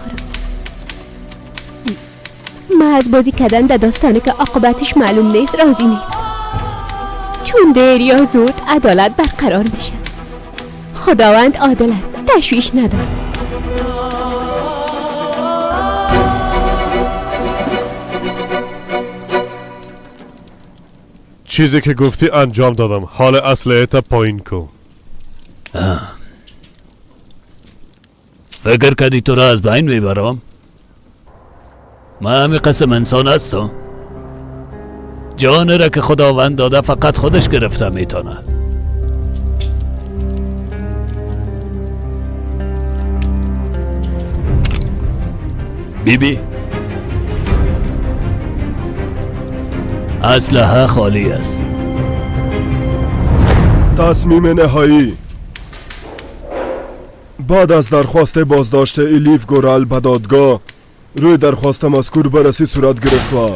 ما از بازی کردن در داستانی که عاقبتش معلوم نیست راضی نیست، چون دیر یا زود عدالت برقرار میشه. خداوند عادل است، تشویش ندارد. چیزی که گفتی انجام دادم. حال اسلحه تا پایین کن. فکر کردی تو را از بین میبرم؟ من همی قسم انسان هستم. جان را که خداوند داده فقط خودش گرفته میتونه. بی بی، اسلحه خالی است. تصمیم نهایی بعد از درخواست بازداشت الیف گورال به دادگاه، روی درخواست مذکور بررسی صورت گرفت و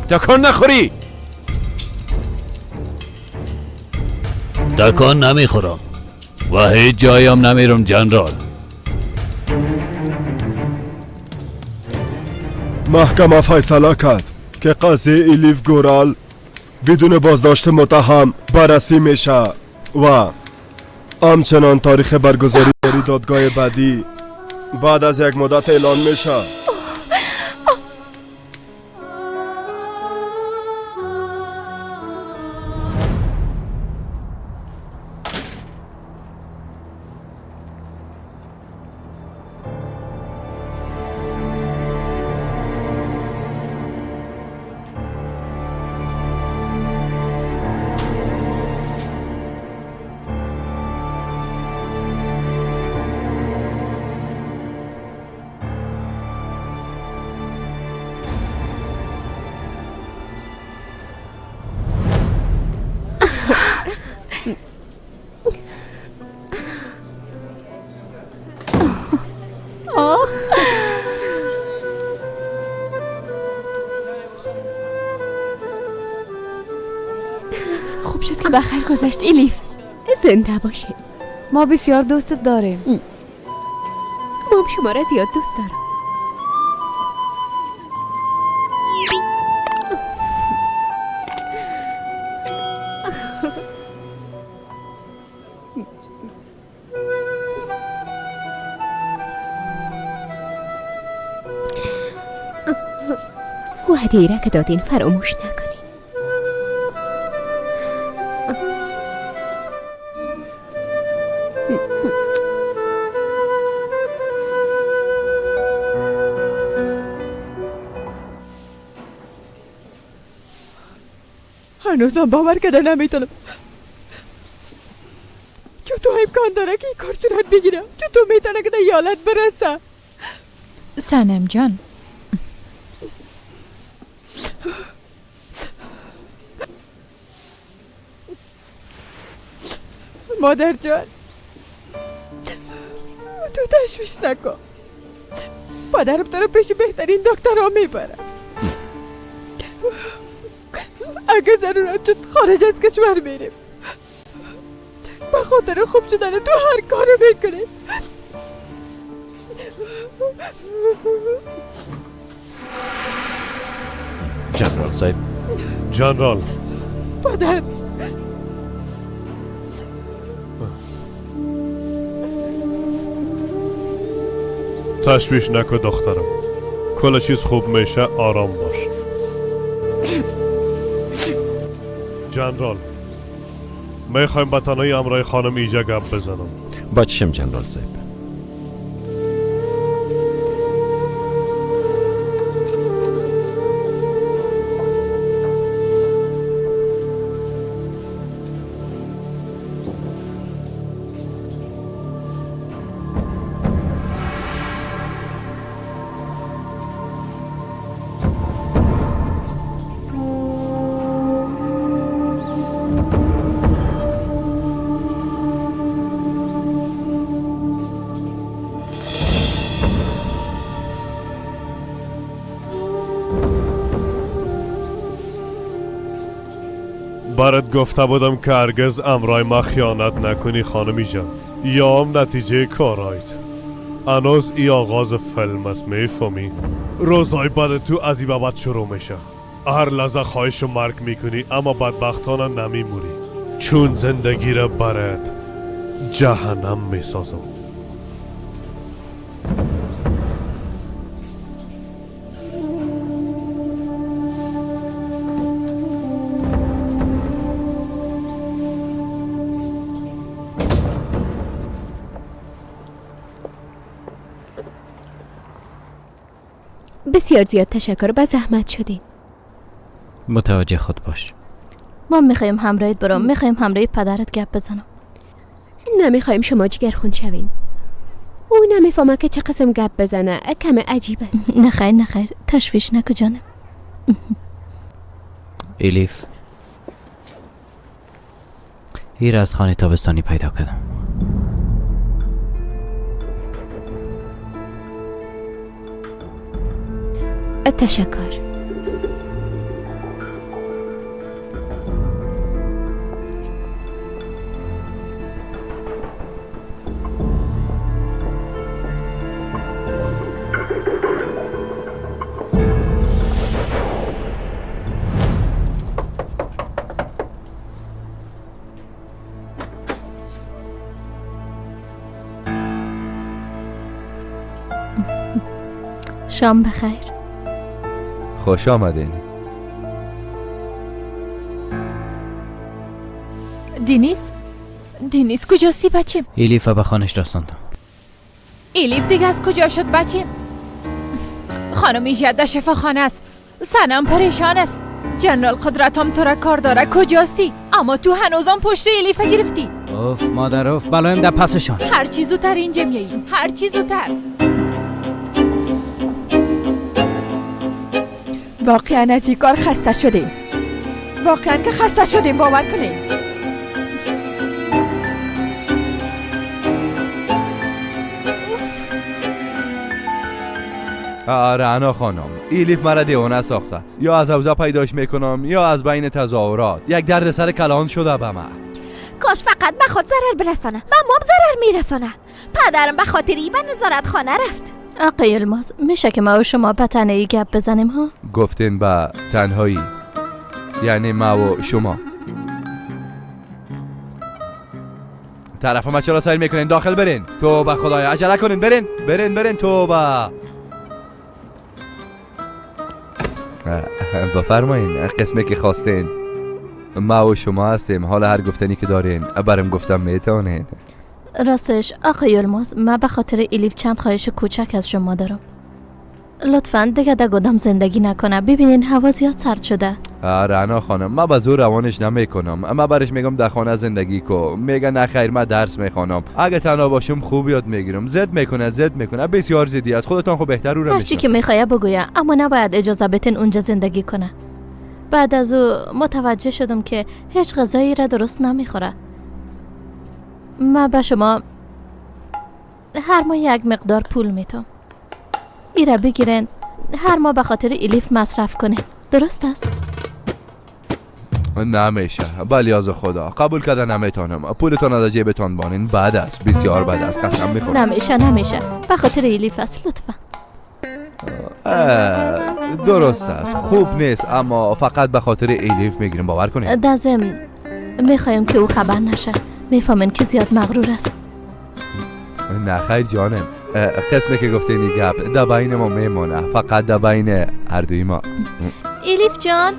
تکان نخوری. تکان نمیخورم و هیچ جایم نمیرم جنرال. محکمه فیصله کرد که قضیه الیف گورال بدون بازداشت متهم بررسی میشه و همچنان تاریخ برگزاری دادگاه بعدی بعد از یک مدت اعلان میشه. خوب شد که بخیر گذشت الیف. زنده باشه. ما بسیار دوستت داریم. ما شما را زیاد دوست دارم. وعده را که دادین فراموش نکنین. هنوزم باور کرده نمیتونم. چطور امکان داره که این کار صورت بگیره؟ چطور میتونه که در ایالت برسه؟ سنم جان، مادر جان، تو تشویش نکن. پدرم تو رو پیش بهترین دکترها میبره. اگه ضرورت شد خارج از کشور میریم. به خاطر خوب شدن تو هر کارو میکنیم. جنرال صاحب، جنرال. پدر، تشویش نکن دخترم، کل چیز خوب میشه، آرام باش. جنرال، میخوایم با تنهایی امرای خانم ایجا گپ بزنم. با چشم جنرال صاحب. برات گفته بودم که هرگز امرای ما خیانت نکنی خانمی جان، یا هم نتیجه کارایت. هنوز ای آغاز فیلم است، میفهمی؟ روزای بعد تو از این بعد شروع میشه. هر لحظه خواهش مرگ میکنی، اما بدبختانه نمیموری، چون زندگی را برات جهنم میسازم. بسیار زیاد تشکر، به زحمت شدین. متوجه خود باش. ما میخوایم همراهت برام، میخوایم همراه پدرت گپ بزنم. نمیخوایم شما جگرخون شوین. او نمیفهمه که چه قسم گپ بزنه، کم عجیب است. نخیر نخیر، تشویش نکو جانم. الیف، هیر از خانه تابستانی پیدا کردم. تشکر. شام بخیر. خوش آمدین. دینیز، دینیز کجاستی بچه؟ الیف به خانش رساندم. الیف دیگه از کجا شد بچه؟ خانم ایجاد در شفاخانه است. سنم پریشان است. جنرال قدرت هم تو را کار داره. کجاستی؟ اما تو هنوزم پشت الیف گرفتی. اوف مادر اوف، بلایم در پسشان. هر چی زودتر اینجا میایی، هر چی زودتر. واقعا از این کار خسته شدیم، واقعا که خسته شدیم، باور کنیم. رعنا خانم، ایلیف مرا دیوانه ساخته. یا از اوضاع پیداش میکنم یا از بین تظاهرات. یک درد سر کلان شده به من. کاش فقط به خود ضرر برسانه، به مام ضرر میرسانه. پدرم به خاطر ای به نظارت خانه رفت. آقای یلماز، میشه که ما و شما به تنهایی گپ بزنیم ها؟ گفتین به تنهایی، یعنی ما و شما. طرف ما چرا سایل میکنین؟ داخل برین. توبه خدایا، عجله کنین، برین برین برین. توبه. بفرمایین قسمی که خواستین. ما و شما هستیم. حالا هر گفتنی که دارین برم گفتم میتونین. راستش آقای یلماز، من به خاطر الیف چند خواهش کوچک از شما دارم. لطفاً دیگه در گودام زندگی نکنه. ببینین هوا زیاد سرد شده. رعنا خانم، من به زور روانش نمیکنم. من برش میگم در خانه زندگی کو، میگه نه خیر من درس میخوانم. اگه تنها باشم خوب یاد میگیرم. زد میکنه زد میکنه، بسیار زدی از خودتان خوب بهتر او را میشناسید. هرچی که میخواد بگویه، اما نباید اجازه بتین اونجا زندگی کنه. بعد از او متوجه شدم که هیچ غذایی را درست نمیخوره. من به شما هر ماه یک مقدار پول میتم. ایره بگیرن هر ماه به خاطر الیف مصرف کنه. درست است؟ نمیشه، بلی از خدا قبول کرده نمیتونم. پولتان از جیبتان بانین بد است، بسیار بد است، قسم میخورم. نمیشه، به خاطر الیف است، لطفا. درست است، خوب نیست، اما فقط به خاطر الیف میگیریم، باور کنید. در ضمن میخوایم که او خبر نشه. میفهمن که زیاد مغرور است. نه خیر جانم، قسمی که گفته این گپ در بین ما میمونه، فقط در بین هر دوی ما. الیف جان،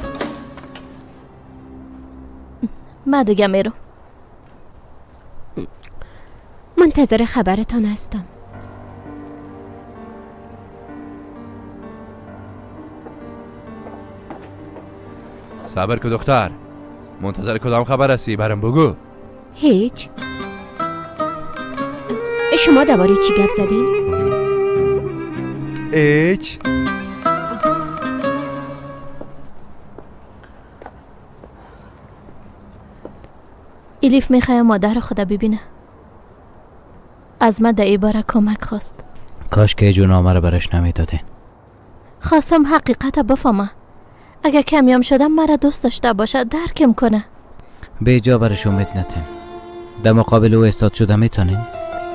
من دیگه میرم. منتظر خبرتان هستم. صبر که دختر، منتظر کدام خبر هستی؟ برام بگو. هیچ. شما درباره چی گپ زدین؟ هیچ. الیف میخواه مادر خدا ببینه. از من در ای باره کمک خواست. کاش که جون نامه رو برش نمیدادین. خواستم حقیقت بفهمه. اگه کمیام شدم مرا دوست داشته باشه، درکم کنه. به جا برش امید نتین. در مقابل او استاد شده میتونین؟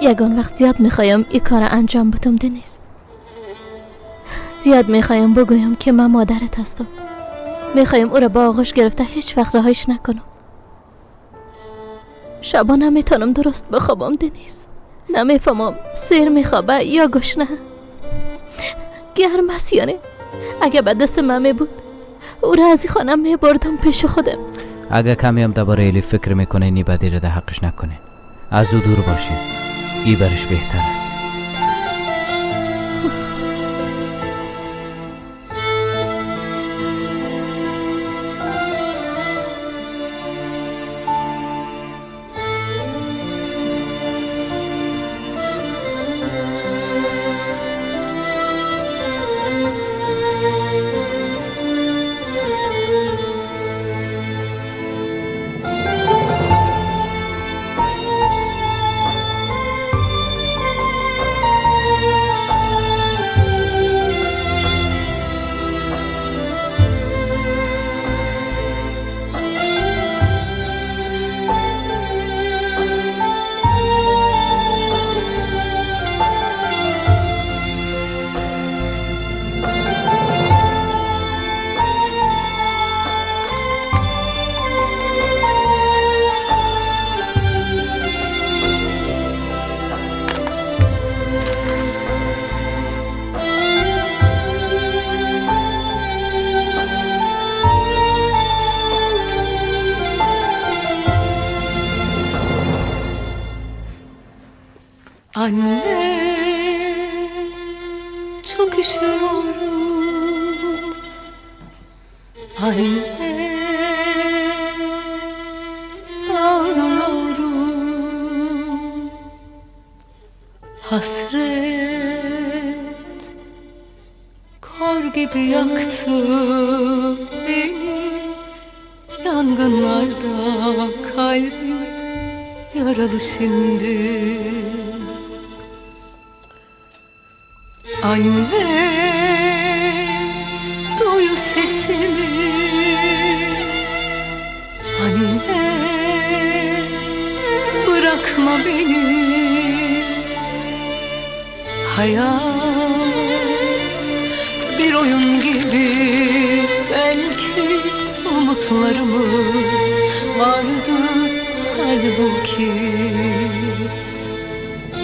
یگان وقت زیاد میخوایم این کار انجام بدم دنیز. زیاد میخوایم بگویم که من مادرت هستم. میخوایم او را با آغوش گرفته هیچ وقت رهایش نکنم. شبا نمیتونم درست بخوابم دنیز. نمیفهمم سیر میخوابه یا گشنه. گرم است یعنی. اگه به دست من میبود او را از این خانه میبردم پیش خودم. اگه کمی هم درباره الیف فکر میکنه نی بدی را در حقش نکنین. از او دور باشین، ای برش بهتر است. Anne, çok üşüyorum. Anne, ağlıyorum. Hasret kor gibi yaktı beni. Yangınlarda kalbim yaralı şimdi. Anne, duy sesimi. Anne, bırakma beni. Hayat bir oyun gibi, belki umutlarımız vardı halbuki.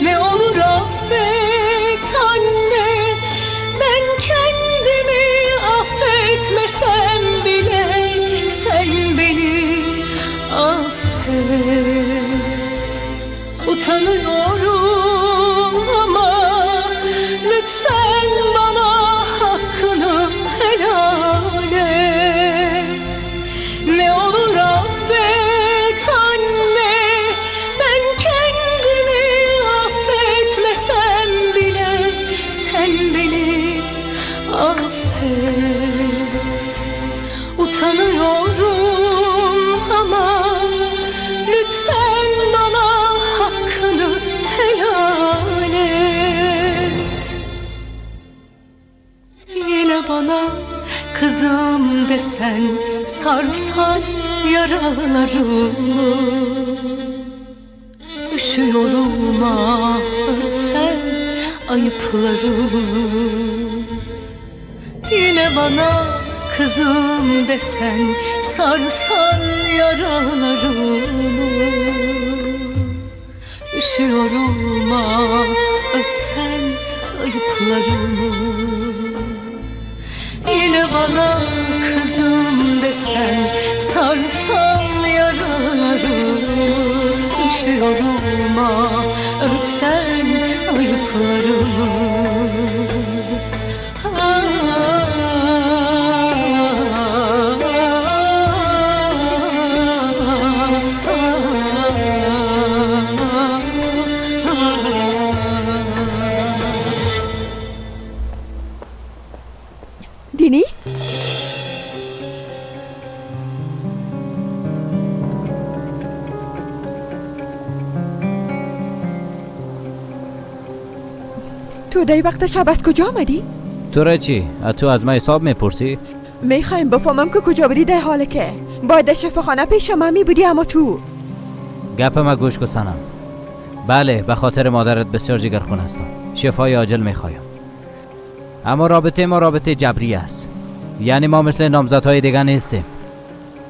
Ne olur affet anne, ben kendimi affetmesem bile sen beni affet. Utanıyorum ama lütfen bana hakkını helal et. Ne olur affet anne, ben kendimi affetmesem bana kızım desen, sarsan yaralarımı. Üşüyorum ah, örtsen ayıplarımı. Yine bana kızım desen, sarsan yaralarımı. Üşüyorum ah, örtsen ayıplarımı. Yine bana kızım desen, sarsan yaralarımı. Üşüyorum ah, örtsen ayıplarımı. دنیز؟ تو در وقت شب از کجا آمدی؟ تو را چی؟ تو از من حساب میپرسی؟ میخوایم بفهمم که کجا بودی در حاله که باید در شفاخانه پیش من می بودی، اما تو گپ ما گوش کن سنم. بله، به خاطر مادرت بسیار جگرخون هستم، شفای عاجل میخوایم، اما رابطه ما رابطه جبری است، یعنی ما مثل نامزدهای دیگه نیستیم.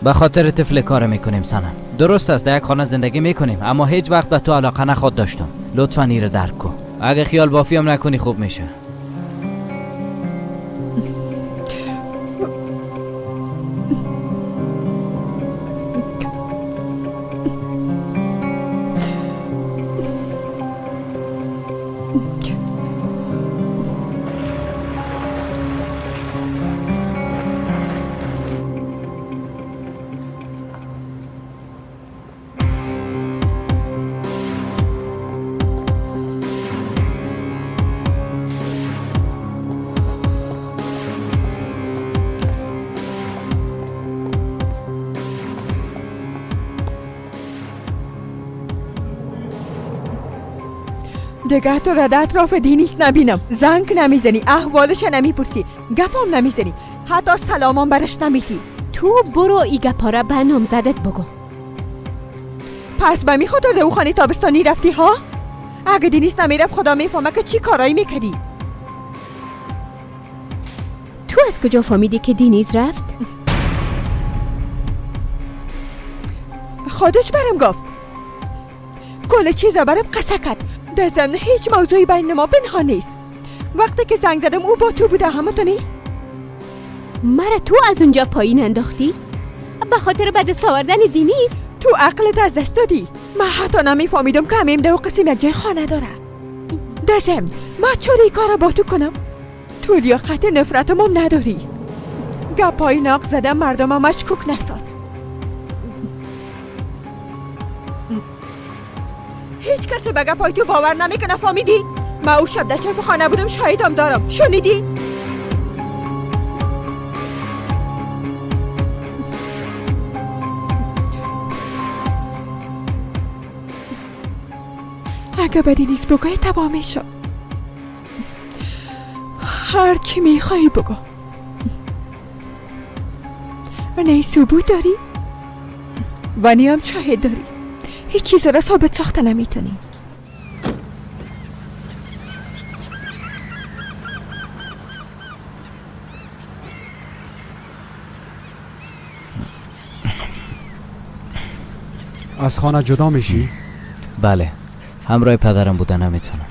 به خاطر طفل کار میکنیم سنم. درست است در یک خانه زندگی میکنیم، اما هیچ وقت به تو علاقه نخواد داشتم. لطفا این درک کن. اگه خیال بافی هم نکنی خوب میشه. دیگه تو را در اطراف دینیس نبینم، زنگ نمیزنی، احوالش نمیپرسی، گپام نمیزنی، حتی سلامان برش نمیتی. تو برو ای گپا را به نامزدت بگو. پس به می خاطر در او خانه تابستانی رفتی ها؟ اگه دینیس نمیرفت خدا میفهمه که چی کارایی میکردی. تو از کجا فهمیدی که دینیز رفت؟ خودش برم گفت، کل چیز برم قصه کرد. در ضمن هیچ موضوعی بین ما پنهان نیست. وقتی که زنگ زدم او با تو بوده، همه تو نیست. مرا تو از اونجا پایین انداختی؟ به خاطر به دست آوردن دینیز؟ تو عقلت از دست دادی. من حتی نمیفهمیدم که همیم دو قسم یک جای خانه داره. در ضمن من چرا این کار با تو کنم؟ تو لیاقت نفرتم هم نداری. گپای ناق زدم مردم مشکوک نساز. هیچ کسی به گپای تو باور نمیکنه، فهمیدی؟ من او شب در شفاخانه بودم، شاهدم دارم، شنیدی؟ اگه بدی نیست بگوی تباه میشم. هر چی میخوایی بگو. نه ثبوت داری و نه هم شاهد داری. هیچ چیز را ثابت ساخته نمیتونی. از خانه جدا میشی؟ بله، همراه پدرم بوده نمیتونم.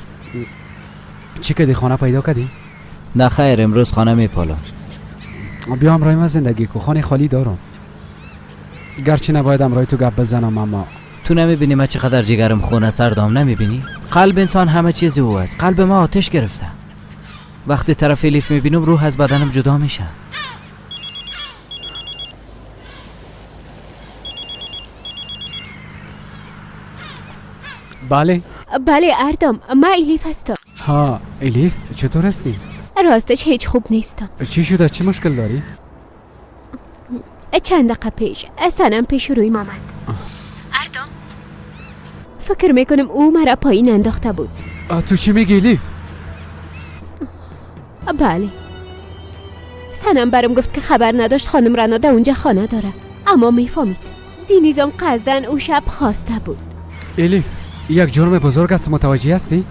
چی کردی؟ خانه پیدا کردی؟ نه خیر، امروز خانه میپالم. بیا همراه من زندگی کو، خانه خالی دارم. گرچه نباید همراه تو گپ بزنم، اما تو نمیبینی من چقدر جگرم خونه سردام؟ نمیبینی؟ قلب انسان همه چیز او است. قلب ما آتش گرفته. وقتی طرف الیف میبینم روح از بدنم جدا میشه. بله بله اردام، من الیف هستم. ها الیف، چطور هستی؟ راستش هیچ خوب نیستم. چی شده؟ چه مشکل داری؟ چند دقیقه پیش سنم پیش روی آمد. اردام، فکر میکنم او مرا پایین انداخته بود. تو چی میگی الیف؟ بله. سنم برام گفت که خبر نداشت خانم رنا در اونجا خانه داره، اما میفهمید دینیزم قصدن او شب خواسته بود. الیف، یک جرم بزرگ است، متوجه هستی؟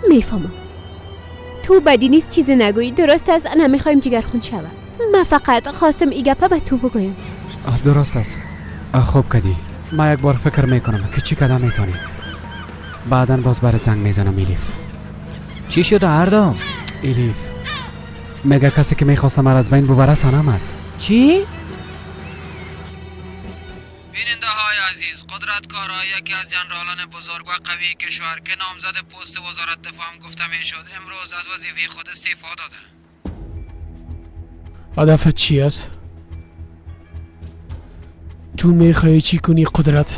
میفهمم. تو بدی نیست چیزی نگویی، درست است؟ نمیخوایم جگرخون شوه. من فقط خواستم ای گپه به تو بگویم. درست است. خوب کدی. ما یک بار فکر میکنم که چی کدام میتونی. بعدا باز برات زنگ میزنم الیف. چی شده اردام؟ الیف میگه کسی که میخواست مرا از بین ببره سنم است. چی؟ بیننده های عزیز، قدرت کارای یکی از جنرالان بزرگ و قوی کشور که نامزد پست وزارت دفاع هم گفته میشد، امروز از وظیفه خود استعفا داده. هدفت چی است؟ تو میخوای چی کنی قدرت؟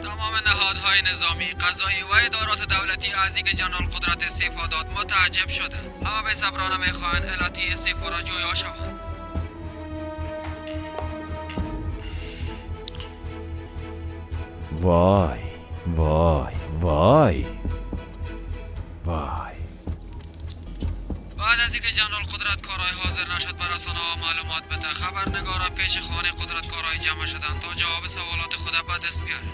تمام نهادهای نظامی، قضایی و ادارات دولتی از اینکه جنرال قدرت استعفا داد متعجب شدند. همه به صبرانه میخواهند علت استعفا را جویا شوند. وای وای وای وای. بعد از اینکه جنرال قدرت کارای حاضر نشد بر رسانه‌ها معلومات بده، خبرنگارا پیش خانه قدرت کارای جمع شدند تا جواب سوالات خود به دست بیارند.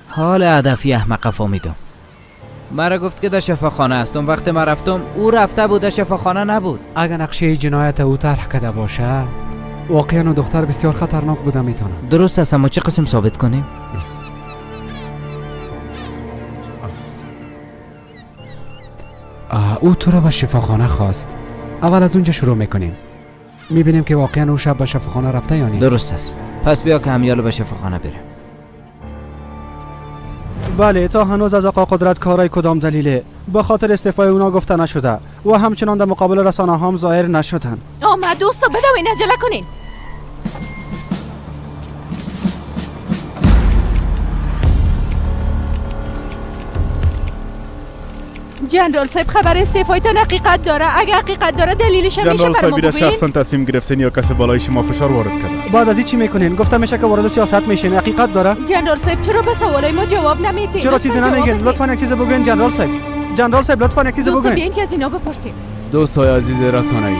حال هدفی احمق فهمیدم. مرا گفت که در شفاخانه هستم. وقتی من رفتم او رفته بود، در شفاخانه نبود. اگر نقشه جنایت او طرح کرده باشه، واقعا او دختر بسیار خطرناک بوده میتونه. درست است، اما چه قسم ثابت کنیم؟ او تو را به شفاخانه خواست. اول از اونجا شروع میکنیم، میبینیم که واقعا او شب به شفاخانه رفته یا نه. درست است، پس بیا که همیالو به شفاخانه بریم. بله، تا هنوز از آقا قدرت کارای کدام دلیله به خاطر استعفای اونا گفته نشده و همچنان در مقابل رسانه هم ظاهر نشدن. آمد دوستا، بدوین، عجله کنین. جنرال صاحب، خبر استعفایتان حقیقت داره؟ اگه حقیقت داره دلیلش هم میشه برام بگوین؟ جنرال شخصا تصمیم گرفتن یا کسی بالای شما فشار وارد کرده؟ بعد از این چی میکنین؟ گفته میشه که وارد سیاست میشین. حقیقت داره؟ جنرال صاحب چرا به سوالای ما جواب نمیدین؟ چرا چیزی نمیگین؟ لطفا یک چیز بگوین جنرال صاحب. جنرال صاحب لطفا یک چیز بگوین. بیاین که از اینا بپرسیم. دوستای عزیز رسانه‌ای،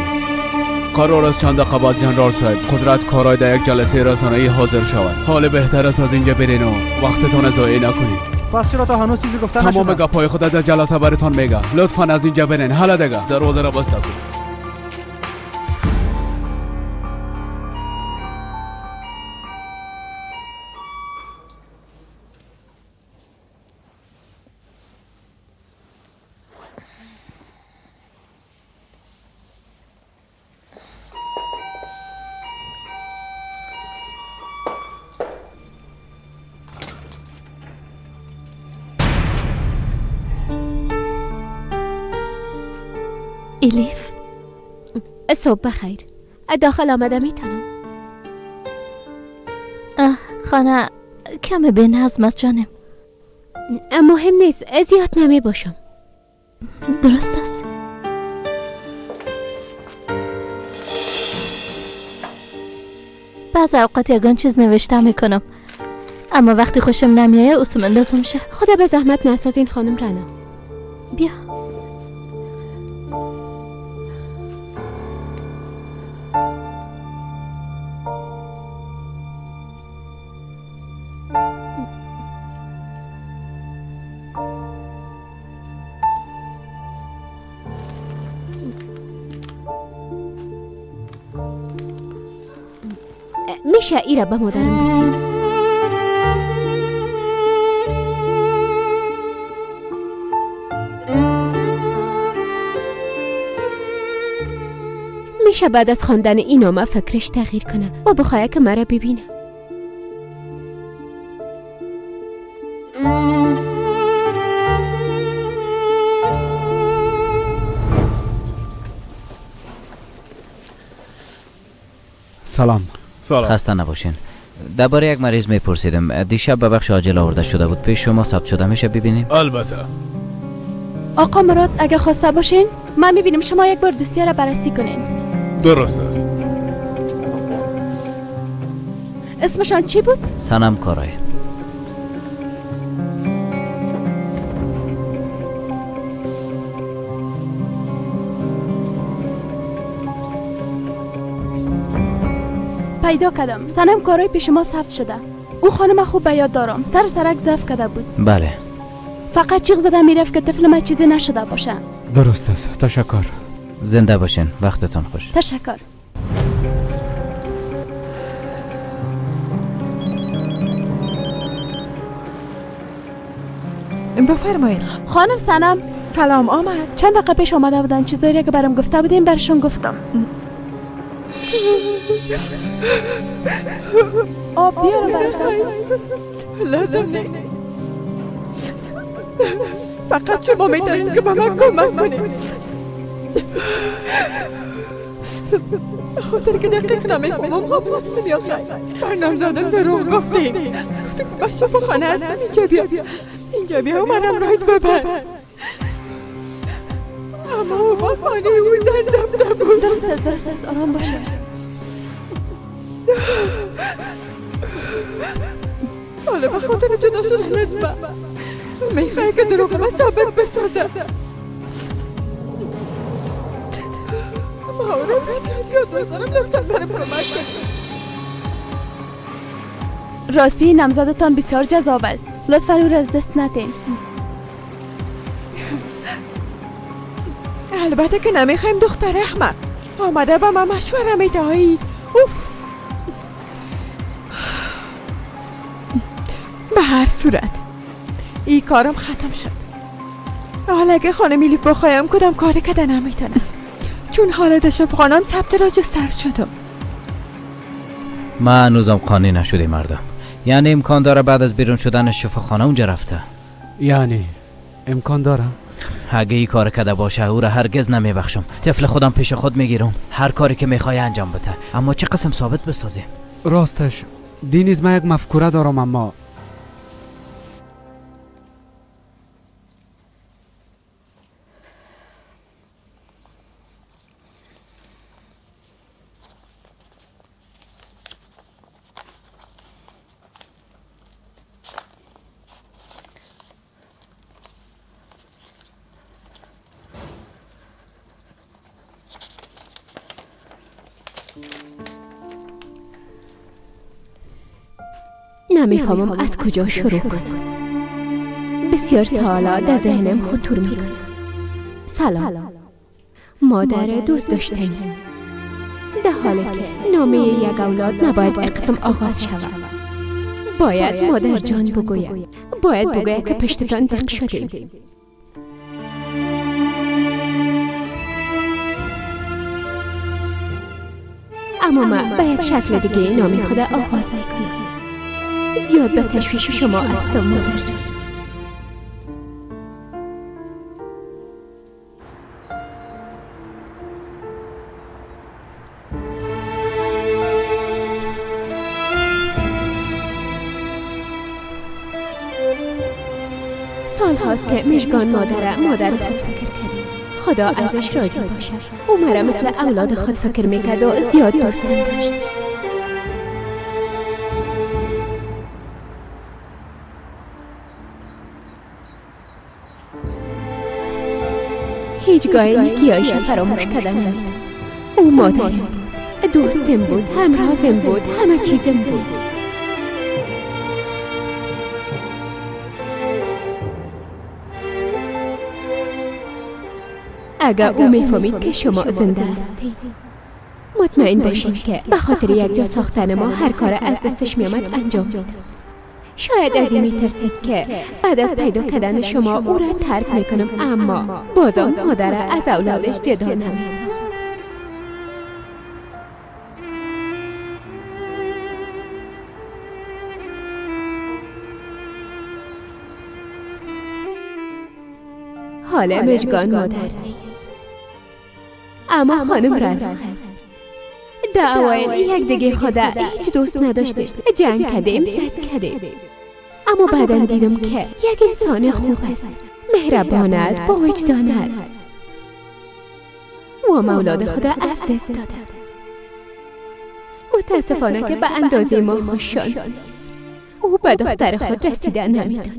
قرار است چند دقیقه بعد جنرال صاحب قدرت کارای در یک جلسه رسانه‌ای حاضر شود. حال بهتر است از اینجا برین و وقتتان ضایع نکنید. پس چرا تا هنوز چیزی گفته نشده؟ تمام گپای خود در جلسه براتون میگه. لطفا از اینجا برین. حالا دیگه دروازه را بسته کن. الیف، صبح بخیر. داخل آمده میتونم؟ خانه کم به نظم است جانم. مهم نیست، زیاد نمی باشم. درست است. بعض اوقات یگان چیز نوشته میکنم، اما وقتی خوشم نمیایه اوسم اندازم شه. خدا به زحمت نسازین خانم رنا. بیا. میشه ای را به مادرم بدی؟ میشه بعد از خواندن این نامه فکرش تغییر کنه و بخواه که مرا ببینه. سلام. سلام. خسته نباشین. درباره یک مریض میپرسیدم. دیشب به بخش عاجل آورده شده بود. پیش شما ثبت شده، میشه ببینیم؟ البته. آقا مراد اگه خواسته باشین من میبینم شما یک بار دوسیه را بررسی کنین. درست است. اسمشان چی بود؟ سنم کارای. پیدا کردم. سنم کارای پیش ما ثبت شده. او خانم خوب به یاد دارم. سر سرک ضعف کرده بود. بله. فقط چیغ زده میرفت که طفل ما چیزی نشده باشه. درست است. تشکر. زنده باشین. وقتتان خوش. تشکر. بفرمایید. خانم سنم سلام آمد. چند دقیقه پیش آمده بودن. چیزایی که برام گفته بودیم برشون گفتم. آب بیارم براتون. لازم نه. فقط شما میتونید که به من کمک کنید. خاطر که دقیق نمیفهمم حامل هستم یا خیر. بر نامزدم دروغ گفتیم. گفتم که به شفاخانه هستم، اینجا بیا، اینجا بیا و منم راهت ببر. اما او با خانه او زن رفته بود. درست است، درست است، آرام باشه. حالا به خاطر جدا شدن از من میخوای که دروغ من ثابت بسازم. ما او را بسیار زیاد دوست دارم. لطفا برم کمک کنید. راستی نامزدتان بسیار جذاب است. لطفا او را از دست ندین. البته که نمیخوایم دختر احمق آمده به من مشوره میدهی. اوف. به هر صورت ای کارم ختم شد. حالا اگه خانم ایلیف بخوایم کدام کار کده نمیتونم، چون حالت شفاخانه‌ام ثبت راجع سر شدم. من هنوزم قانع نشدی مردم. یعنی امکان داره بعد از بیرون شدن شفاخانه اونجا رفته. یعنی امکان داره؟ اگه این کار کده باشه او را هرگز نمیبخشم. طفل خودم پیش خود میگیرم، هر کاری که میخوای انجام بده. اما چه قسم ثابت بسازیم؟ راستش دینیز من یک مفکوره دارم، اما نمیفهمم از کجا شروع کنم. بسیار سوالا در ذهنم خطور میکنه. سلام مادر دوست داشتنی. در حالی که نامه یک اولاد نباید اقسم آغاز شود، باید مادر جان بگوید. باید بگوید که پشتتان دق شدیم. اما من به یک شکل دیگه نامه خود آغاز میکنم. زیاد به تشویش شما هستم مادر جان. سال هاست که مژگان مادر خود فکر کردیم. خدا ازش راضی باشه. او مرا مثل اولاد خود فکر میکرد و زیاد دوستم داشت. هیچگاه نیکیایش فراموش کردن نمیدم. او مادرم بود، دوستم بود، همرازم بود، همه چیزم بود. اگر او میفهمید که شما زنده هستید، مطمئن باشین که به خاطر یک جا ساختن ما هر کار از دستش میامد انجام میداد. شاید از این میترسید که بعد از پیدا کردن شما او را ترک میکنم، اما بازم مادر از اولادش جدا نمیساخت. حالا مژگان مادر نیست، اما خانم رنا هست. در اوایل یک دیگه خدا هیچ دوست نداشتیم، جنگ کردیم، زد کردیم، اما بعدا دیدم که یک انسان خوب است، مهربان است، با وجدان است و اولاد خدا از دست دادم. متاسفانه که به اندازه ما خوش شانس نیست. او به دختر خود رسیدن نمیتونه.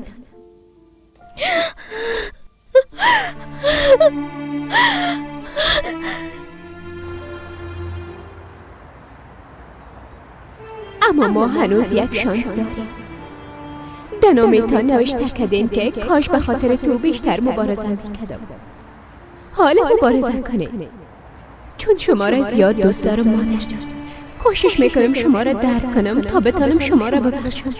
اما ما هنوز یک شانس داریم. در نامه‌تان نوشته کردین که کاش به خاطر تو بیشتر مبارزه میکردم. حالا مبارزه کنید، چون شما را زیاد دوست دارم مادر جان. کوشش میکنم شما را درک کنم تا بتانم شما را ببخشم.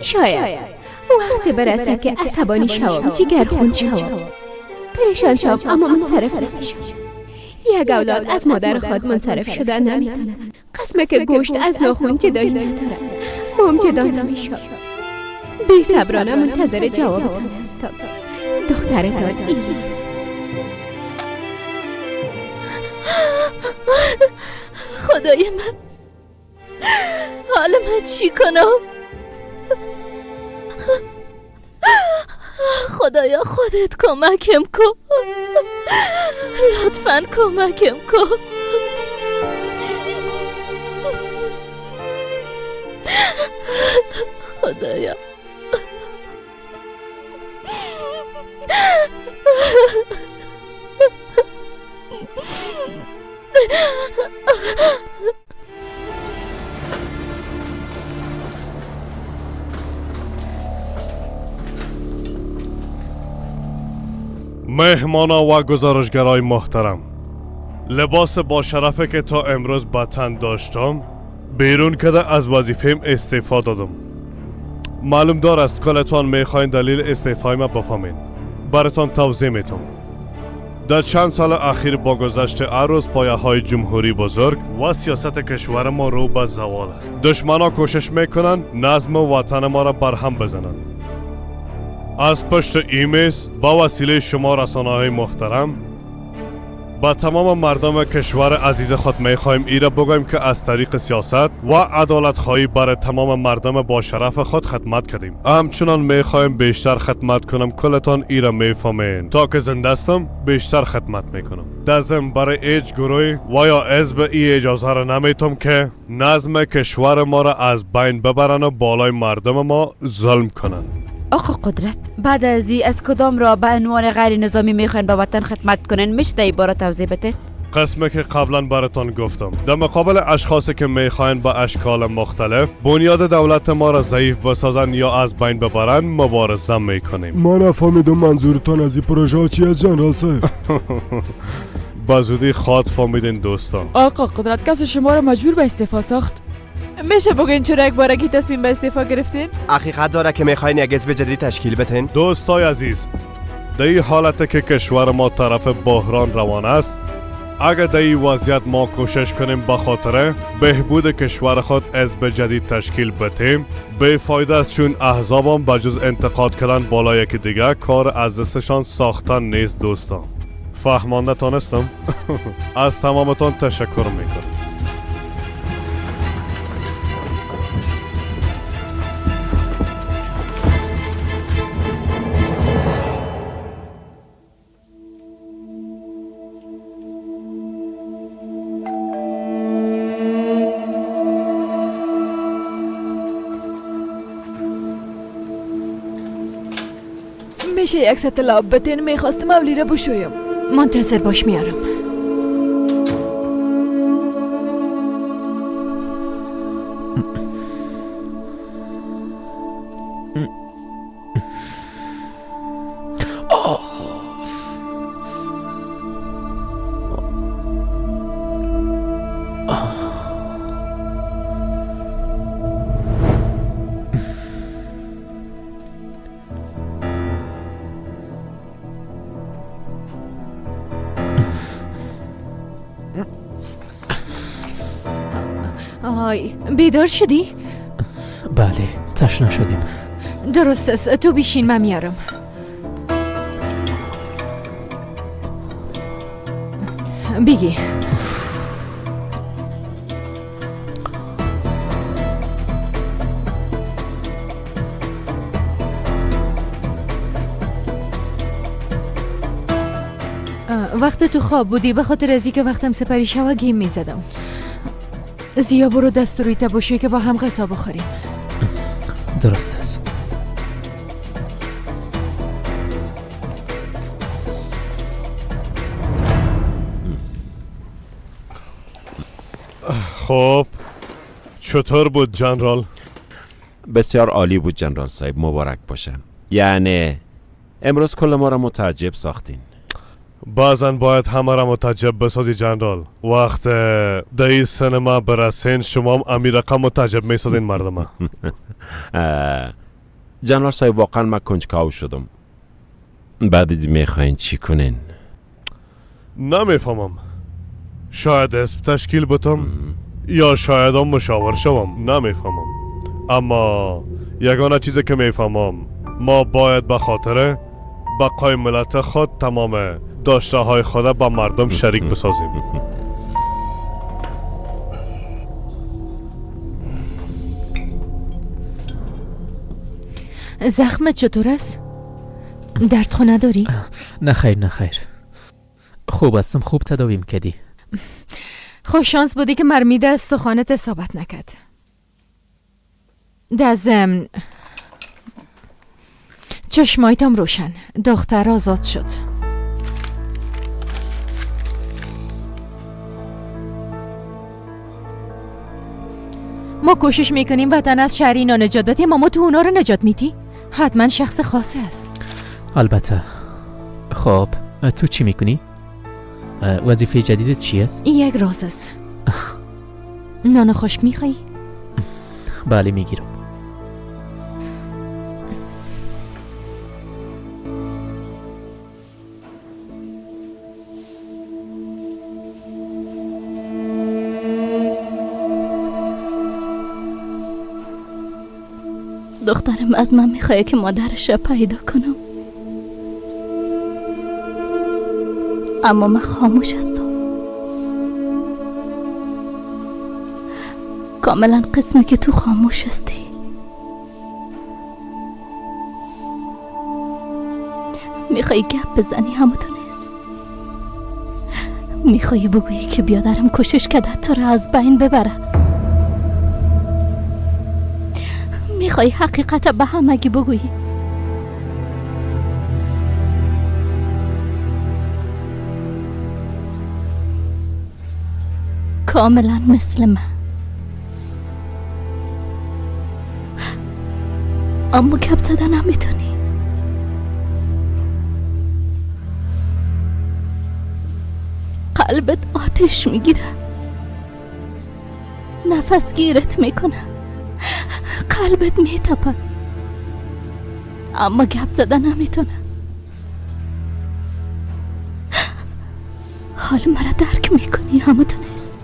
شاید وقت برسه که عصبانی شوم، جگر خون شوم، پریشان شوم، اما منصرف نمیشم. یک اولاد از مادر خود منصرف شده نمیتونه. قسمه که گوشت از ناخون جدایی نداره، مام جدا نمیشم. بی صبرانه منتظر جوابتان هستم. دخترتان ایلیف. خدای من، حالا من چی کنم؟ خدایا خودت کمکم کن، لطفاً کمکم کن. خدایا مهمانا و گزارشگرای محترم، لباس با شرفه که تا امروز به تن داشتم بیرون کرده از وظیفه‌ام استعفا دادم. معلوم دار است کلتان میخواین دلیل استعفای ما بفهمین. براتان توضیح میتم. در چند سال اخیر با گذشت عروض پایه های جمهوری بزرگ و سیاست کشور ما رو به زوال است. دشمنا کوشش میکنن نظم وطن ما را برهم بزنند. از پشت ایمیز با وسیله شما رسانه های محترم با تمام مردم کشور عزیز خود میخوایم ای را بگوییم که از طریق سیاست و عدالت خواهی برای تمام مردم با شرف خود خدمت کردیم. همچنان میخوایم بیشتر خدمت کنم. کلتان ای را میفهمین. تا که زنده هستم بیشتر خدمت میکنم. در ضمن برای هیچ گروه و یا حزب ای اجازه را نمیتم که نظم کشور ما را از بین ببرن و بالای مردم ما ظلم کنن. آقا قدرت، بعد از این از کدام را به عنوان غیر نظامی میخواین به وطن خدمت کنن؟ میشه در باره توضیح بده؟ قسمه که قبلا براتان گفتم، در مقابل اشخاصی که میخواین با اشکال مختلف بنیاد دولت ما را ضعیف بسازن یا از بین ببرن مبارزه میکنیم. ما نفهمیدم منظورتان از این پروژه چی از جنرال صاحب؟ به زودی خواد فهمیدین دوستان. آقا قدرت، کسی شما را مجبور به استعفا ساخت؟ میشه بگین چرا یک بارگی تصمیم به استعفا گرفتین؟ حقیقت داره که میخواین یک حزب جدید تشکیل بدین؟ دوستای عزیز، در این حالت که کشور ما طرف بحران روان است، اگر در این وضعیت ما کوشش کنیم به خاطر بهبود کشور خود حزب جدید تشکیل بدیم، بی فایده است، چون احزابم بجز انتقاد کردن بالای یکی دیگه کار از دستشان ساختن نیست. دوستان فهمانده تانستم؟ از تمامتان تشکر میکنم. میشه یک سطل آب بتین؟ میخواستم اولی را بشویم. منتظر باش، میارم. آی، بیدار شدی؟ بله، تشنه شدیم. درست است، تو بیشین من میارم. بگی. وقت تو خواب بودی، به خاطر از اینکه وقتم سپری شوه گیم میزدم. زیا برو دست روی تباشوی که با هم غذا بخوریم. درست است. خب چطور بود جنرال؟ بسیار عالی بود جنرال صاحب، مبارک باشه. یعنی امروز کل ما را متعجب ساختین. بعضا باید همه را متعجب بسازی جنرال. وقت در این سینما برسین شما هم امی رقم متعجب میسازین مردم. جنرال صاحب واقعا من کنجکاو شدم. بعد میخواین چی کنین؟ نمیفهمم. شاید اسم تشکیل بتم یا شاید هم مشاور شوم، نمیفهمم. اما یگانه چیزی که میفهمم، ما باید به خاطر بقای ملت خود تمام داشته های خود با مردم شریک بسازیم. زخمت چطور است؟ درد خو نداری؟ نه خیر نه خیر، خوب هستم، خوب تداویم کردی. خوش شانس بودی که مرمی در استخوانت اصابت نکرد. در ضمن چشمایتم روشن، دختر آزاد شد. ما کوشش میکنیم وطن از شهر اینا نجات بدیم، اما تو اونا رو نجات میدی؟ حتما شخص خاصی است. البته. خب تو چی میکنی؟ وظیفه جدیدت چی است؟ این یک راز است. نان خشک میخوایی؟ بله میگیرم. دخترم از من میخواه که مادرش را پیدا کنم، اما من خاموش هستم. کاملا قسمی که تو خاموش هستی. میخوایی گپ بزنی همو تو نیست. میخوایی بگویی که بیادرم کوشش کرده تو را از بین ببره. میخوایی حقیقت به همگی بگویی. کاملا مثل من، اما گپ زدن نمیتونی. قلبت آتش میگیره، نفس گیرت میکنه، قلبت میتپه، اما گپ زدن نمیتونه. حال مرا درک میکنی همه تو نیست.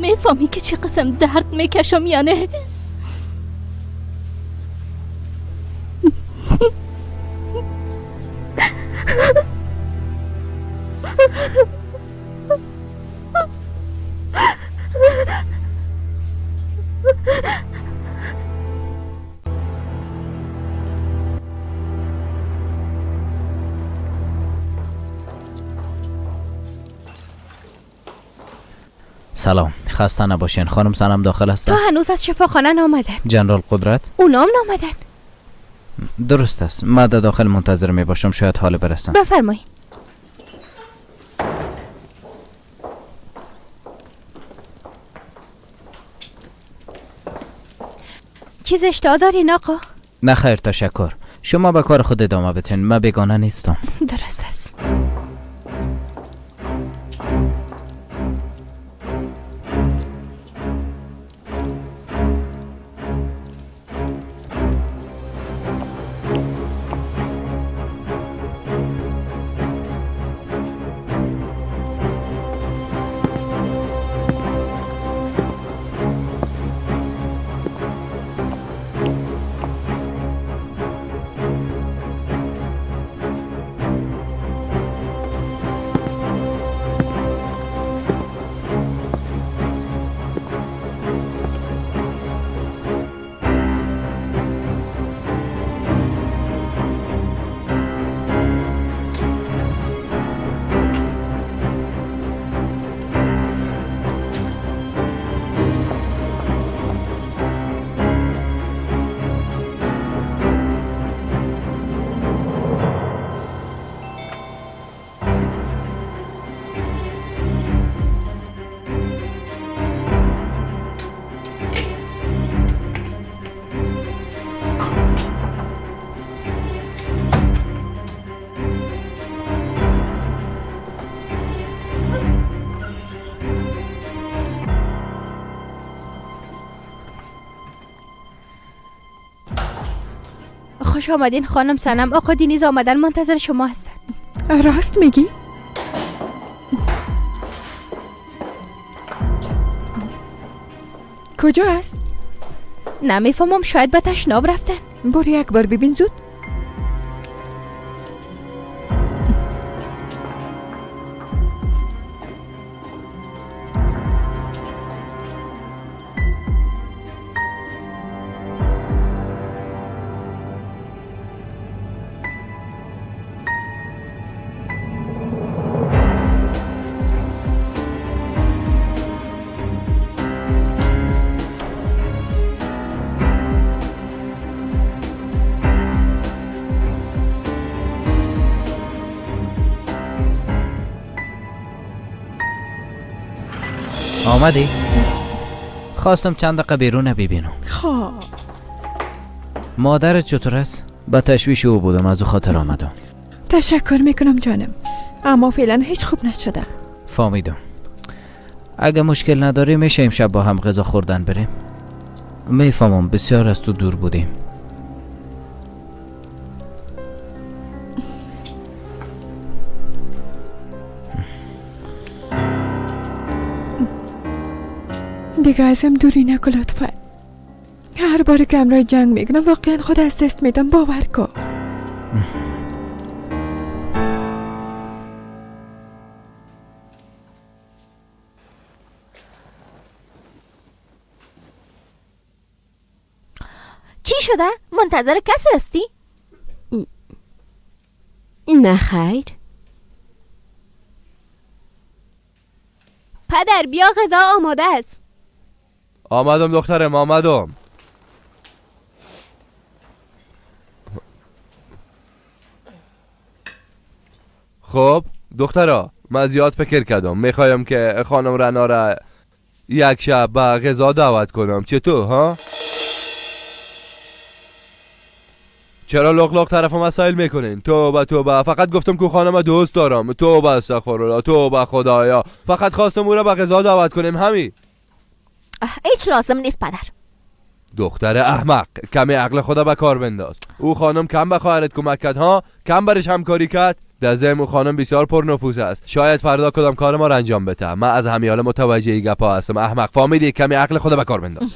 میفهمی که چه قسم درد میکشم یا نه؟ سلام، خسته نباشین. خانم سنم داخل هستن؟ تا هنوز از شفاخانه نامدن. جنرال قدرت؟ اونام نامدن. درست است، من در داخل منتظر می باشم، شاید حال برسم. بفرمایید. چیز اشتها دارین آقا؟ نه خیر تشکر. شما به کار خود ادامه بتین، من بیگانه نیستم. درست است. خوش آمدین خانم سنم. آقا دینیز آمدن، منتظر شما هستن. راست میگی؟ کجا است؟ نمیفهمم، شاید به تشناب رفتن. برو یک بار ببین زود. آمدی؟ خواستم چند دقیقه بیرون ببینم. خب مادرت چطور است؟ با تشویش او بودم، از او خاطر آمدم. تشکر میکنم جانم، اما فعلا هیچ خوب نشده. فهمیدم. اگه مشکل نداری میشه امشب با هم غذا خوردن بریم؟ میفهمم بسیار از تو دور بودیم. دیگه ازم دوری نکن لطفا. هر بار که همراه جنگ میکنم واقعا خود از دست میدم، باور کن. چی شده؟ منتظر کسی هستی؟ نه خیر. پدر بیا غذا آماده است. آمدم دخترم، آمدم. خب دخترا، من زیاد فکر کردم، میخوایم که خانم رنا را یک شب به غذا دعوت کنم. چطور ها؟ چرا لق لق طرف مسائل میکنین؟ توبه توبه، فقط گفتم که خانم دوست دارم. توبه استغفرالله، توبه خدایا، فقط خواستم او را به غذا دعوت کنیم، همین. هیچ لازم نیست پدر. دختر احمق، کمی عقل خدا به کار بنداز. او خانم کم به خواهرت کمک کرد ها، کم برش همکاری کرد. در ضمن او خانم بسیار پرنفوذ است، شاید فردا کدام کار ما را انجام بده. من از همیاله متوجه گپا هستم احمق، فهمیدی؟ کمی عقل خدا به کار بنداز.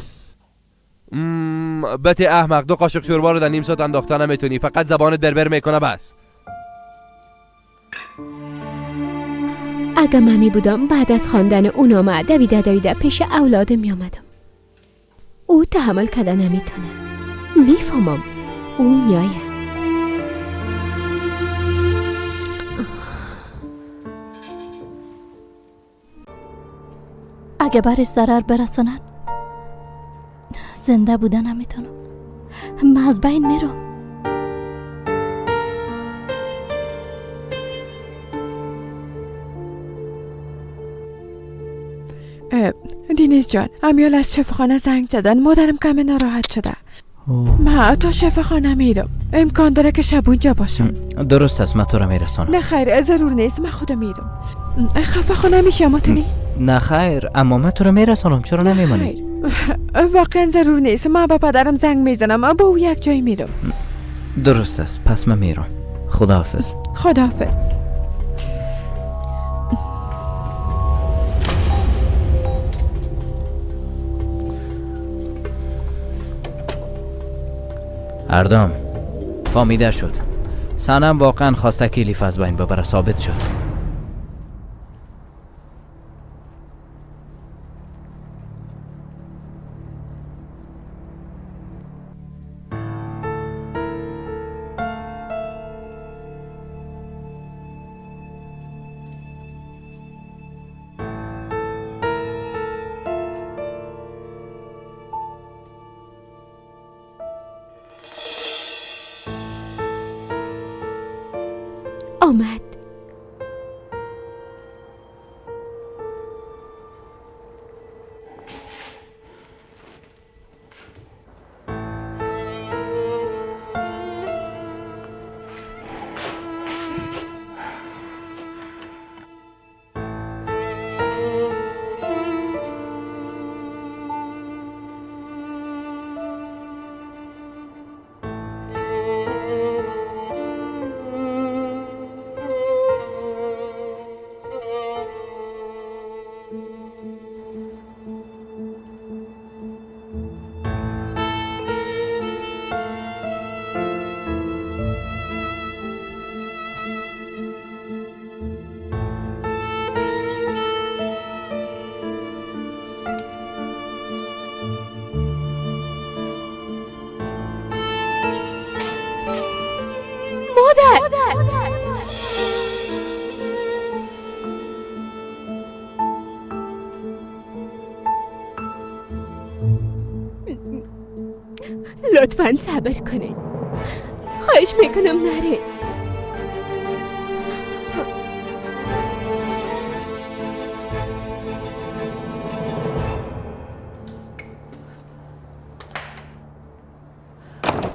بت احمق، 2 قاشق شوربا رو در نیم ساعت انداختن نمیتونی، فقط زبانت بربر میکنه بس. اگه من می بودم بعد از خواندن اون نامه دویده دویده پیش اولادم می آمدم. او تحمل کده نمیتونه. میفهمم او میایه. اگه برش ضرر برسونن زنده بودن نمیتونم، من از بین میرم. دینیز جان، امیال از شفاخانه زنگ زدن، مادرم کم ناراحت شده. من تا شفاخانه میرم، امکان داره که شب اونجا باشم. درست است، من تو را میرسانم. نه خیر، ضرور نیست، من خودم میرم. خفه نمیشه اما تو نیست. نه خیر، اما من تو را میرسانم، چرا نمیمانی؟ واقعا ضرور نیست، من با پدرم زنگ میزنم، با او یک جای میرم. درست است، پس من میرم. خداحافظ. خداحافظ. اردام فامیده شد. سنم واقعا خواسته که الیف از بین ببره، ثابت شد. آمد. لطفاً صبر کنید. خواهش میکنم نره.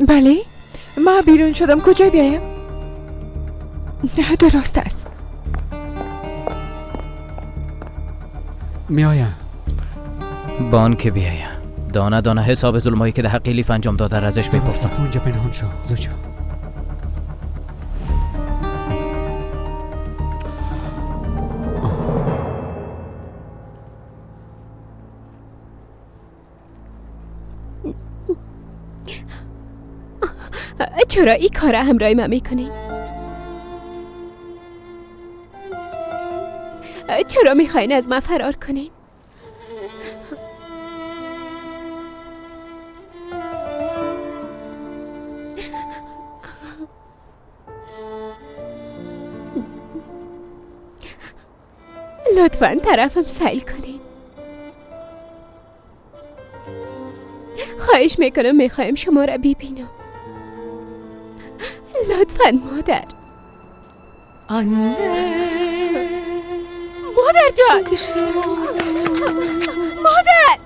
بله ما بیرون شدم. کجا بیایم؟ درست است. میایم بانک بیایم. دانه دانه حساب ظلمایی که در حق الیف انجام داده را ازش بپرسم. تو اونجا پنهان شو زود شو. چرا این کار همراه من میکنین؟ چرا میخواین از من فرار کنین؟ لطفاً طرفم سیل کنین. خواهش میکنم میخوایم شما را ببینم. لطفاً مادر. مادر جان، مادر.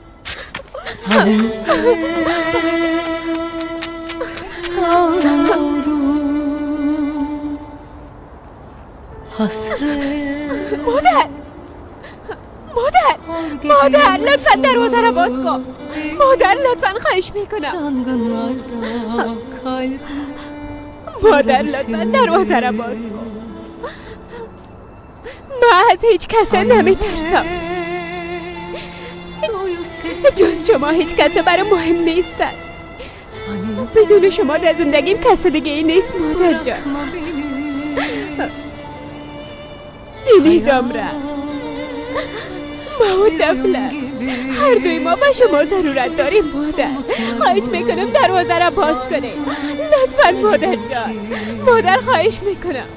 مادر، مادر، مادر، لطفاً دروازه را باز کن. مادر لطفاً خواهش میکنم. مادر لطفاً دروازه را باز کن. من از هیچ کس نمیترسم. جز شما هیچ کس برای مهم نیستن. بدون شما در زندگیم کس دیگه ای نیست مادر جان. دنیزم را ما و طفله هر دوی ما به شما ضرورت داریم مادر. خواهش میکنم دروازه را باز کنیم لطفا مادر جان. مادر خواهش میکنم.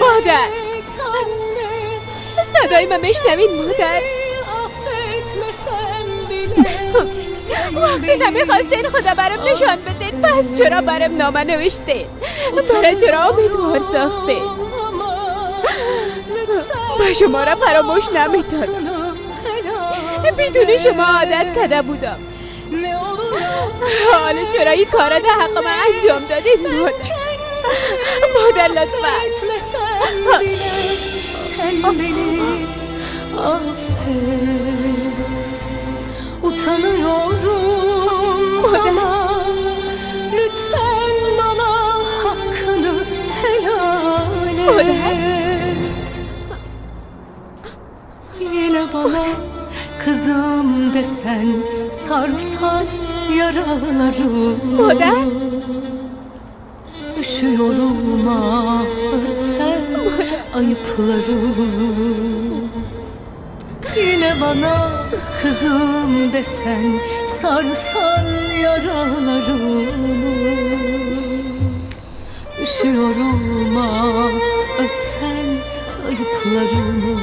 مادر صدای من میشنوین مادر؟ وقتی نمیخواستین خدا برم نشان بدین پس چرا برم نامه نوشتین؟ برای چرا امیدوار ساختین؟ با شما را فراموش نمیتونم. بدون شما عادت کرده بودم. حالا چرا این کار را در حق من انجام دادید مادر؟ مادر لطفا. Utanıyorum ama lütfen bana hakkını helal et. Yine bana kızım desen sarsan yaralarımı. Üşüyorum ah örtsen ayıplarımı. Yine bana kızım desen sarsan yaralarımı. Üşüyorum ah örtsen ayıplarımı.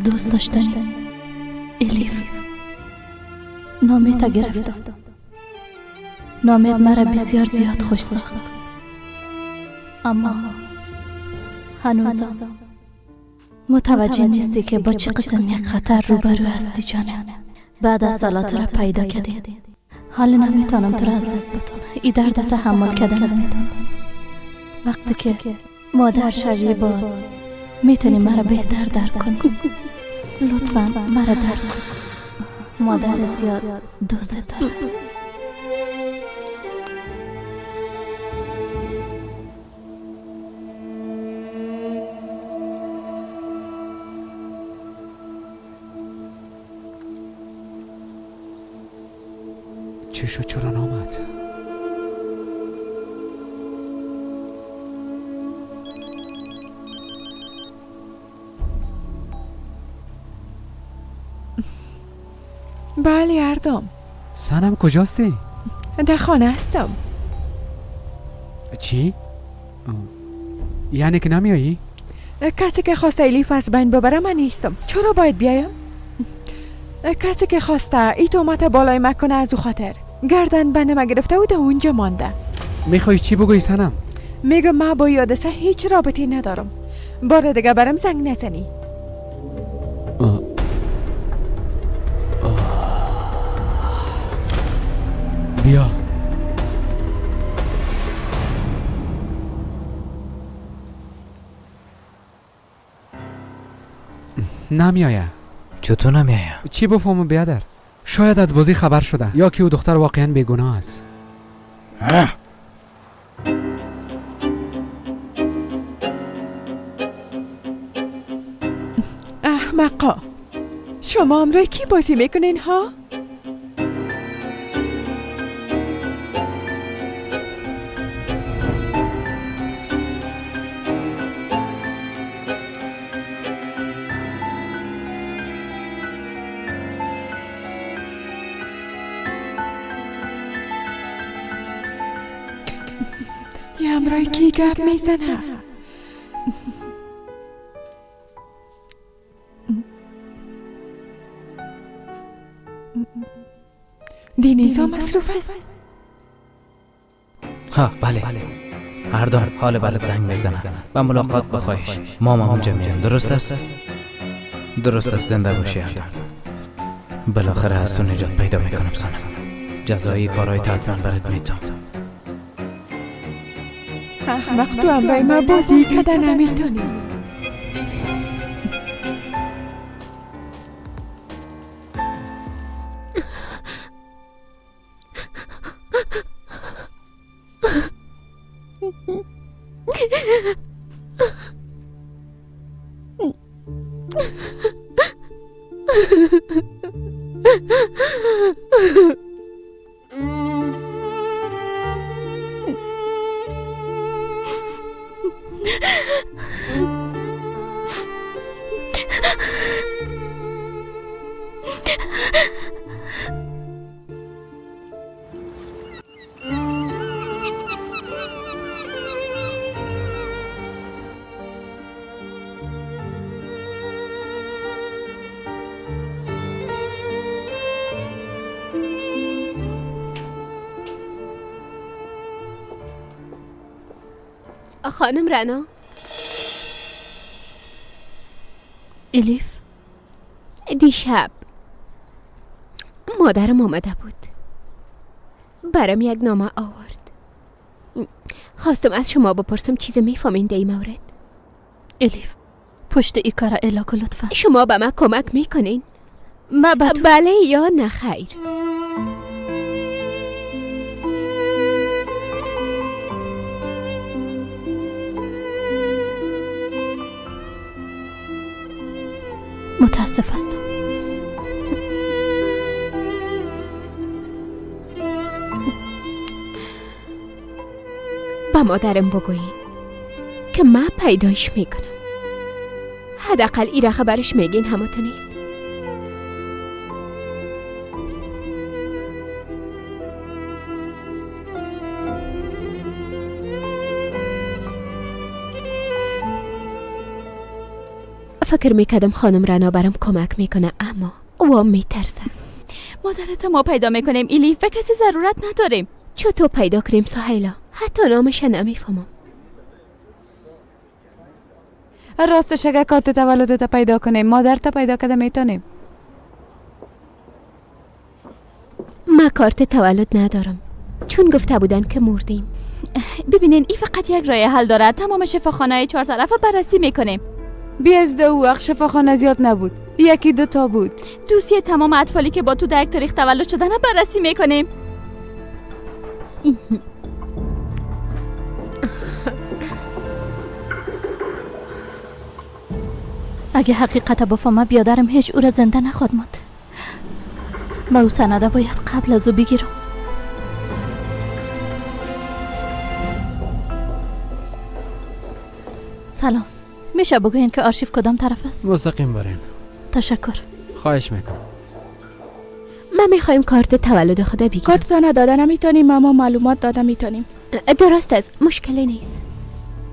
دوست داشتنی الیف، نامت گرفتم. نامت مرا بسیار زیاد خوش ساخت، اما هنوزم متوجه نیستی که با چه قسم یک خطر روبرو هستی جانم. بعد از سالات را پیدا کردی، حال نمیتونم تو را از دست بدم. ای درد تحمل کردن نمیتونم. وقتی که مادر شوی باز میتونی مرا بهتر درک کنی. لطفا مرا درک کن. مادر زیاد دوست دارم. چه شد؟ چرا نامد؟ بله اردام. سنم کجاستی؟ در خانه هستم. چی؟ یعنی که نمیایی؟ کسی که خواسته الیف از بین ببره من نیستم. چرا باید بیایم؟ کسی که خواسته ای تومت بالای مکنه از او خاطر گردن بند ما گرفته و در اونجا مانده. میخوای چی بگویی سنم؟ میگم من با یادسه هیچ رابطه ندارم. بار دیگه برم زنگ نزنی. بیا. نمیایه. چطور نمیایه؟ چی بفهمم بیادر؟ شاید از بازی خبر شده یا که او دختر واقعا بیگناه است. احمقا، شما هم روی کی بازی میکنین ها؟ یه همراه کی گپ میزنه؟ دینیزا مصروف است؟ ها بله. اردام حال برات زنگ بزنم و ملاقات بخواهیش. ما هم اونجا میریم. درست است؟ درست است. زنده باشی اردام. بالاخره از تو نجات پیدا میکنم سنم. جزایی کارهای تا حتما برات میتونم. احمق، تو همراه ما بازی کده نمیتونی. خانم رنا. الیف، دیشب مادرم آمده بود، برام یک نامه آورد. خواستم از شما بپرسم چیز میفهمین در این مورد. الیف، پشت ای کارا الا کن لطفا. شما به من کمک میکنین؟ ما بله یا نه خیر؟ متاسف هستم. به مادرم بگویید که من پیدایش میکنم. حداقل ایره خبرش میگین همه نیست. فکر میکردم خانم رنا برام کمک میکنه، اما او میترسه. مادرت ما پیدا میکنیم ایلیف، و کسی ضرورت نداریم. چطور پیدا کنیم سهیلا؟ حتی نامش نمیفهمم. راستش اگه کارت تولدت پیدا کنیم مادرت پیدا کرده میتونیم. ما کارت تولد ندارم، چون گفته بودن که مردیم. ببینین این فقط یک راه حل داره. تمام شفاخانه چهار طرف بررسی میکنیم. بی از دو وقت شفاخانه زیاد نبود. یکی دو تا بود. دوسیه تمام اطفالی که با تو در یک تاریخ تولد شدن بررسی میکنیم. اگه حقیقت بفهمه بیادرم هیچ او را زنده نخواد ماند. ما او سنده باید قبل از او بگیرم. سلام، میشه بگوین که آرشیو کدام طرف است؟ مستقیم برین. تشکر. خواهش میکنم. ما میخوایم کارت تولد خدا بگیریم. کارت داده نمیتونیم، اما معلومات داده میتونیم. درست است، مشکلی نیست.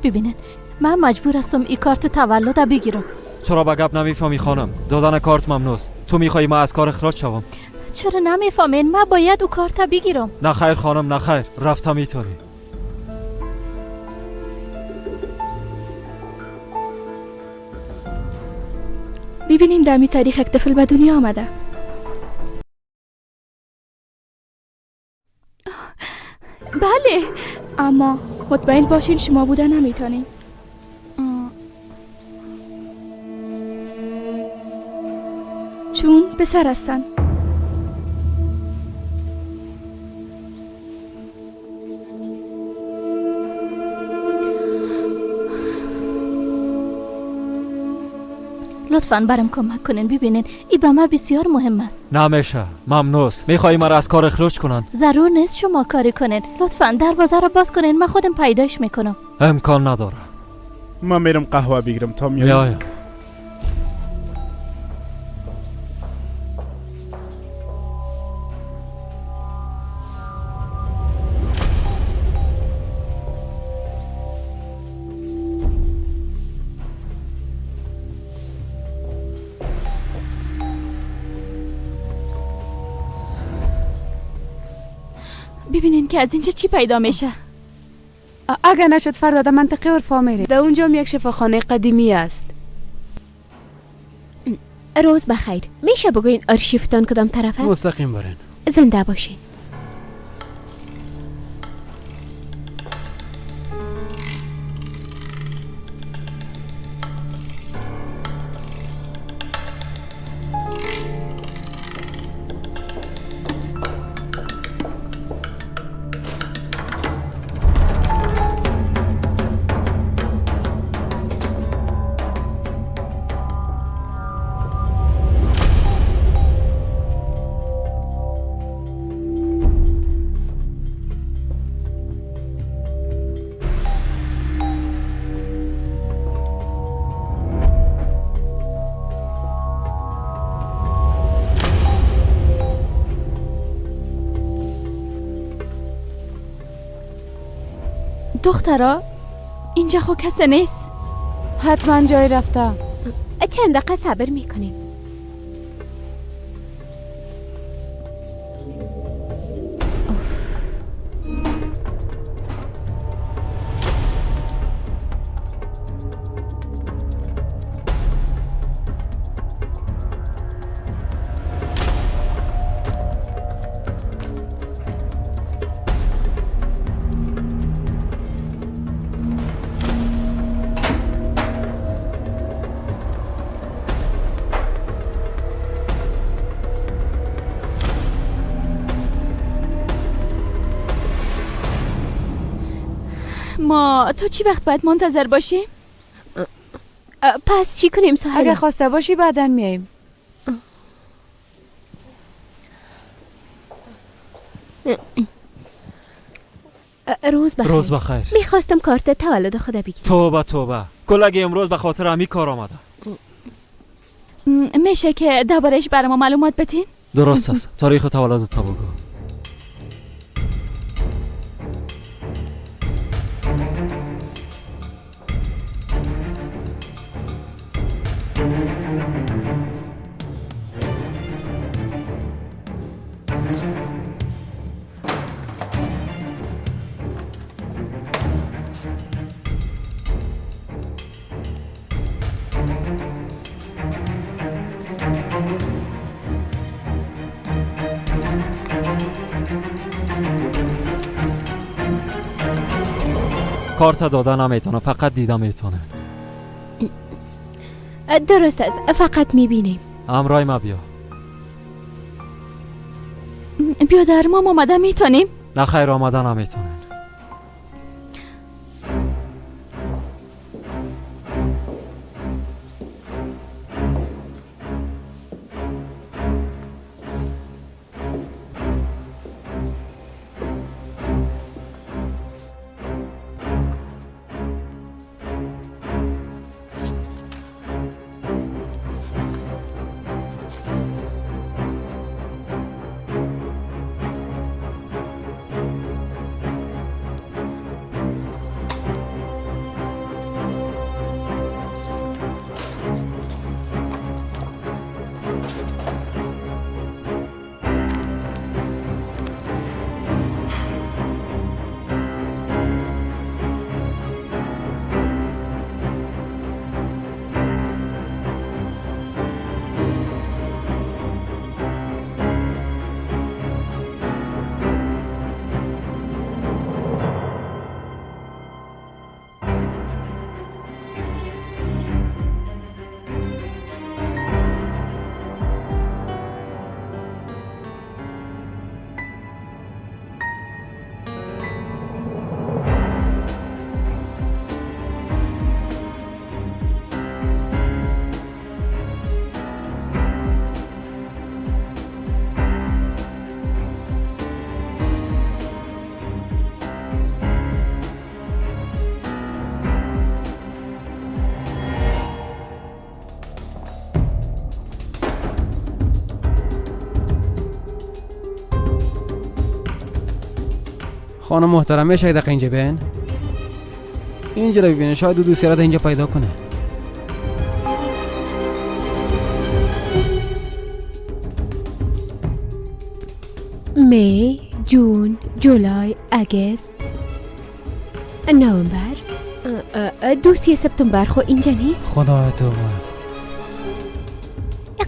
ببینن من مجبور هستم این کارت تولد بگیرم. چرا به گپ نمیفهمی خانم؟ دادن کارت ممنوع است. تو میخوای ما از کار اخراج شوم؟ چرا نمیفهمین؟ من باید او کارت بگیرم. نه خیر خانم، نه خیر، رفته میتونی. ببینین دمی تاریخ یک طفل به دنیا آمده. بله، اما مطمئن باشین شما بوده نمیتونین. چون پسر هستن. لطفاً برم کمک کنین. ببینین ای به من بسیار مهم است. نمیشه، ممنوع. میخوای مرا از کار اخراج کنن؟ ضرور نیست شما کاری کنین. لطفاً دروازه را باز کنین، من خودم پیدایش میکنم. امکان نداره. من میرم قهوه بگیرم تا میایم. ببینین که از اینجا چی پیدا میشه. اگه نشد فردا در منطقه عرفا میریم. در اونجا هم یک شفاخانه قدیمی است. روز بخیر، میشه بگوین آرشیفتان کدام طرف است؟ مستقیم برین. زنده باشین. دخترا اینجا خو کسی نیست. حتما جای رفته. چند دقیقه صبر میکنیم. ما تا چی وقت باید منتظر باشیم؟ پس چی کنیم سهیلا؟ اگه خواسته باشی بعداً میاییم. روز بخیر. روز بخیر. میخواستم کارت تولد خدا بگیرم. توبه توبه، کلگی امروز به خاطر همی کار آمده. میشه که درباره‌اش برای ما معلومات بدین؟ درست است. تاریخ تولد تا بگو. کارت داده نمیتونه، فقط دیده میتونه. درست است، فقط میبینیم. همراه ما بیا. بیادر ما آمده میتونیم؟ نه خیر، آمده نمیتونیم. خانم محترم میشه یک دقیقه اینجا بیاین؟ اینجا رو ببینید، شاید دو دوستی را اینجا پیدا کنه. می، جون، جولای، اگست، نوامبر، دوسیه سپتامبر خو اینجا نیست. خدا توبه.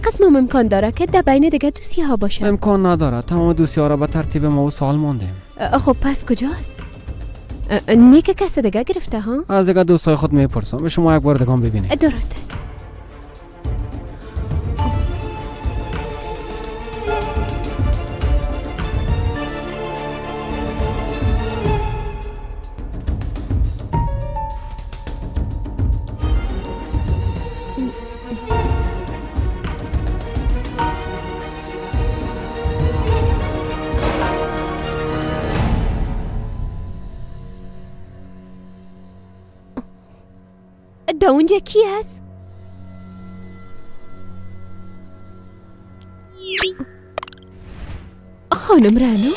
قسم امکان داره که در بین دیگه دوسیه ها باشه. امکان نداره، تمام دوسیه ها را به ترتیب ما و سوال ماندیم. خب پس کجاست؟ نیک کس دیگه گرفته ها؟ از دیگه دوستای خود میپرسم، به شما یک بار دیگه ببینید. درست است. دا اونجا کی هست؟ خانم رانو؟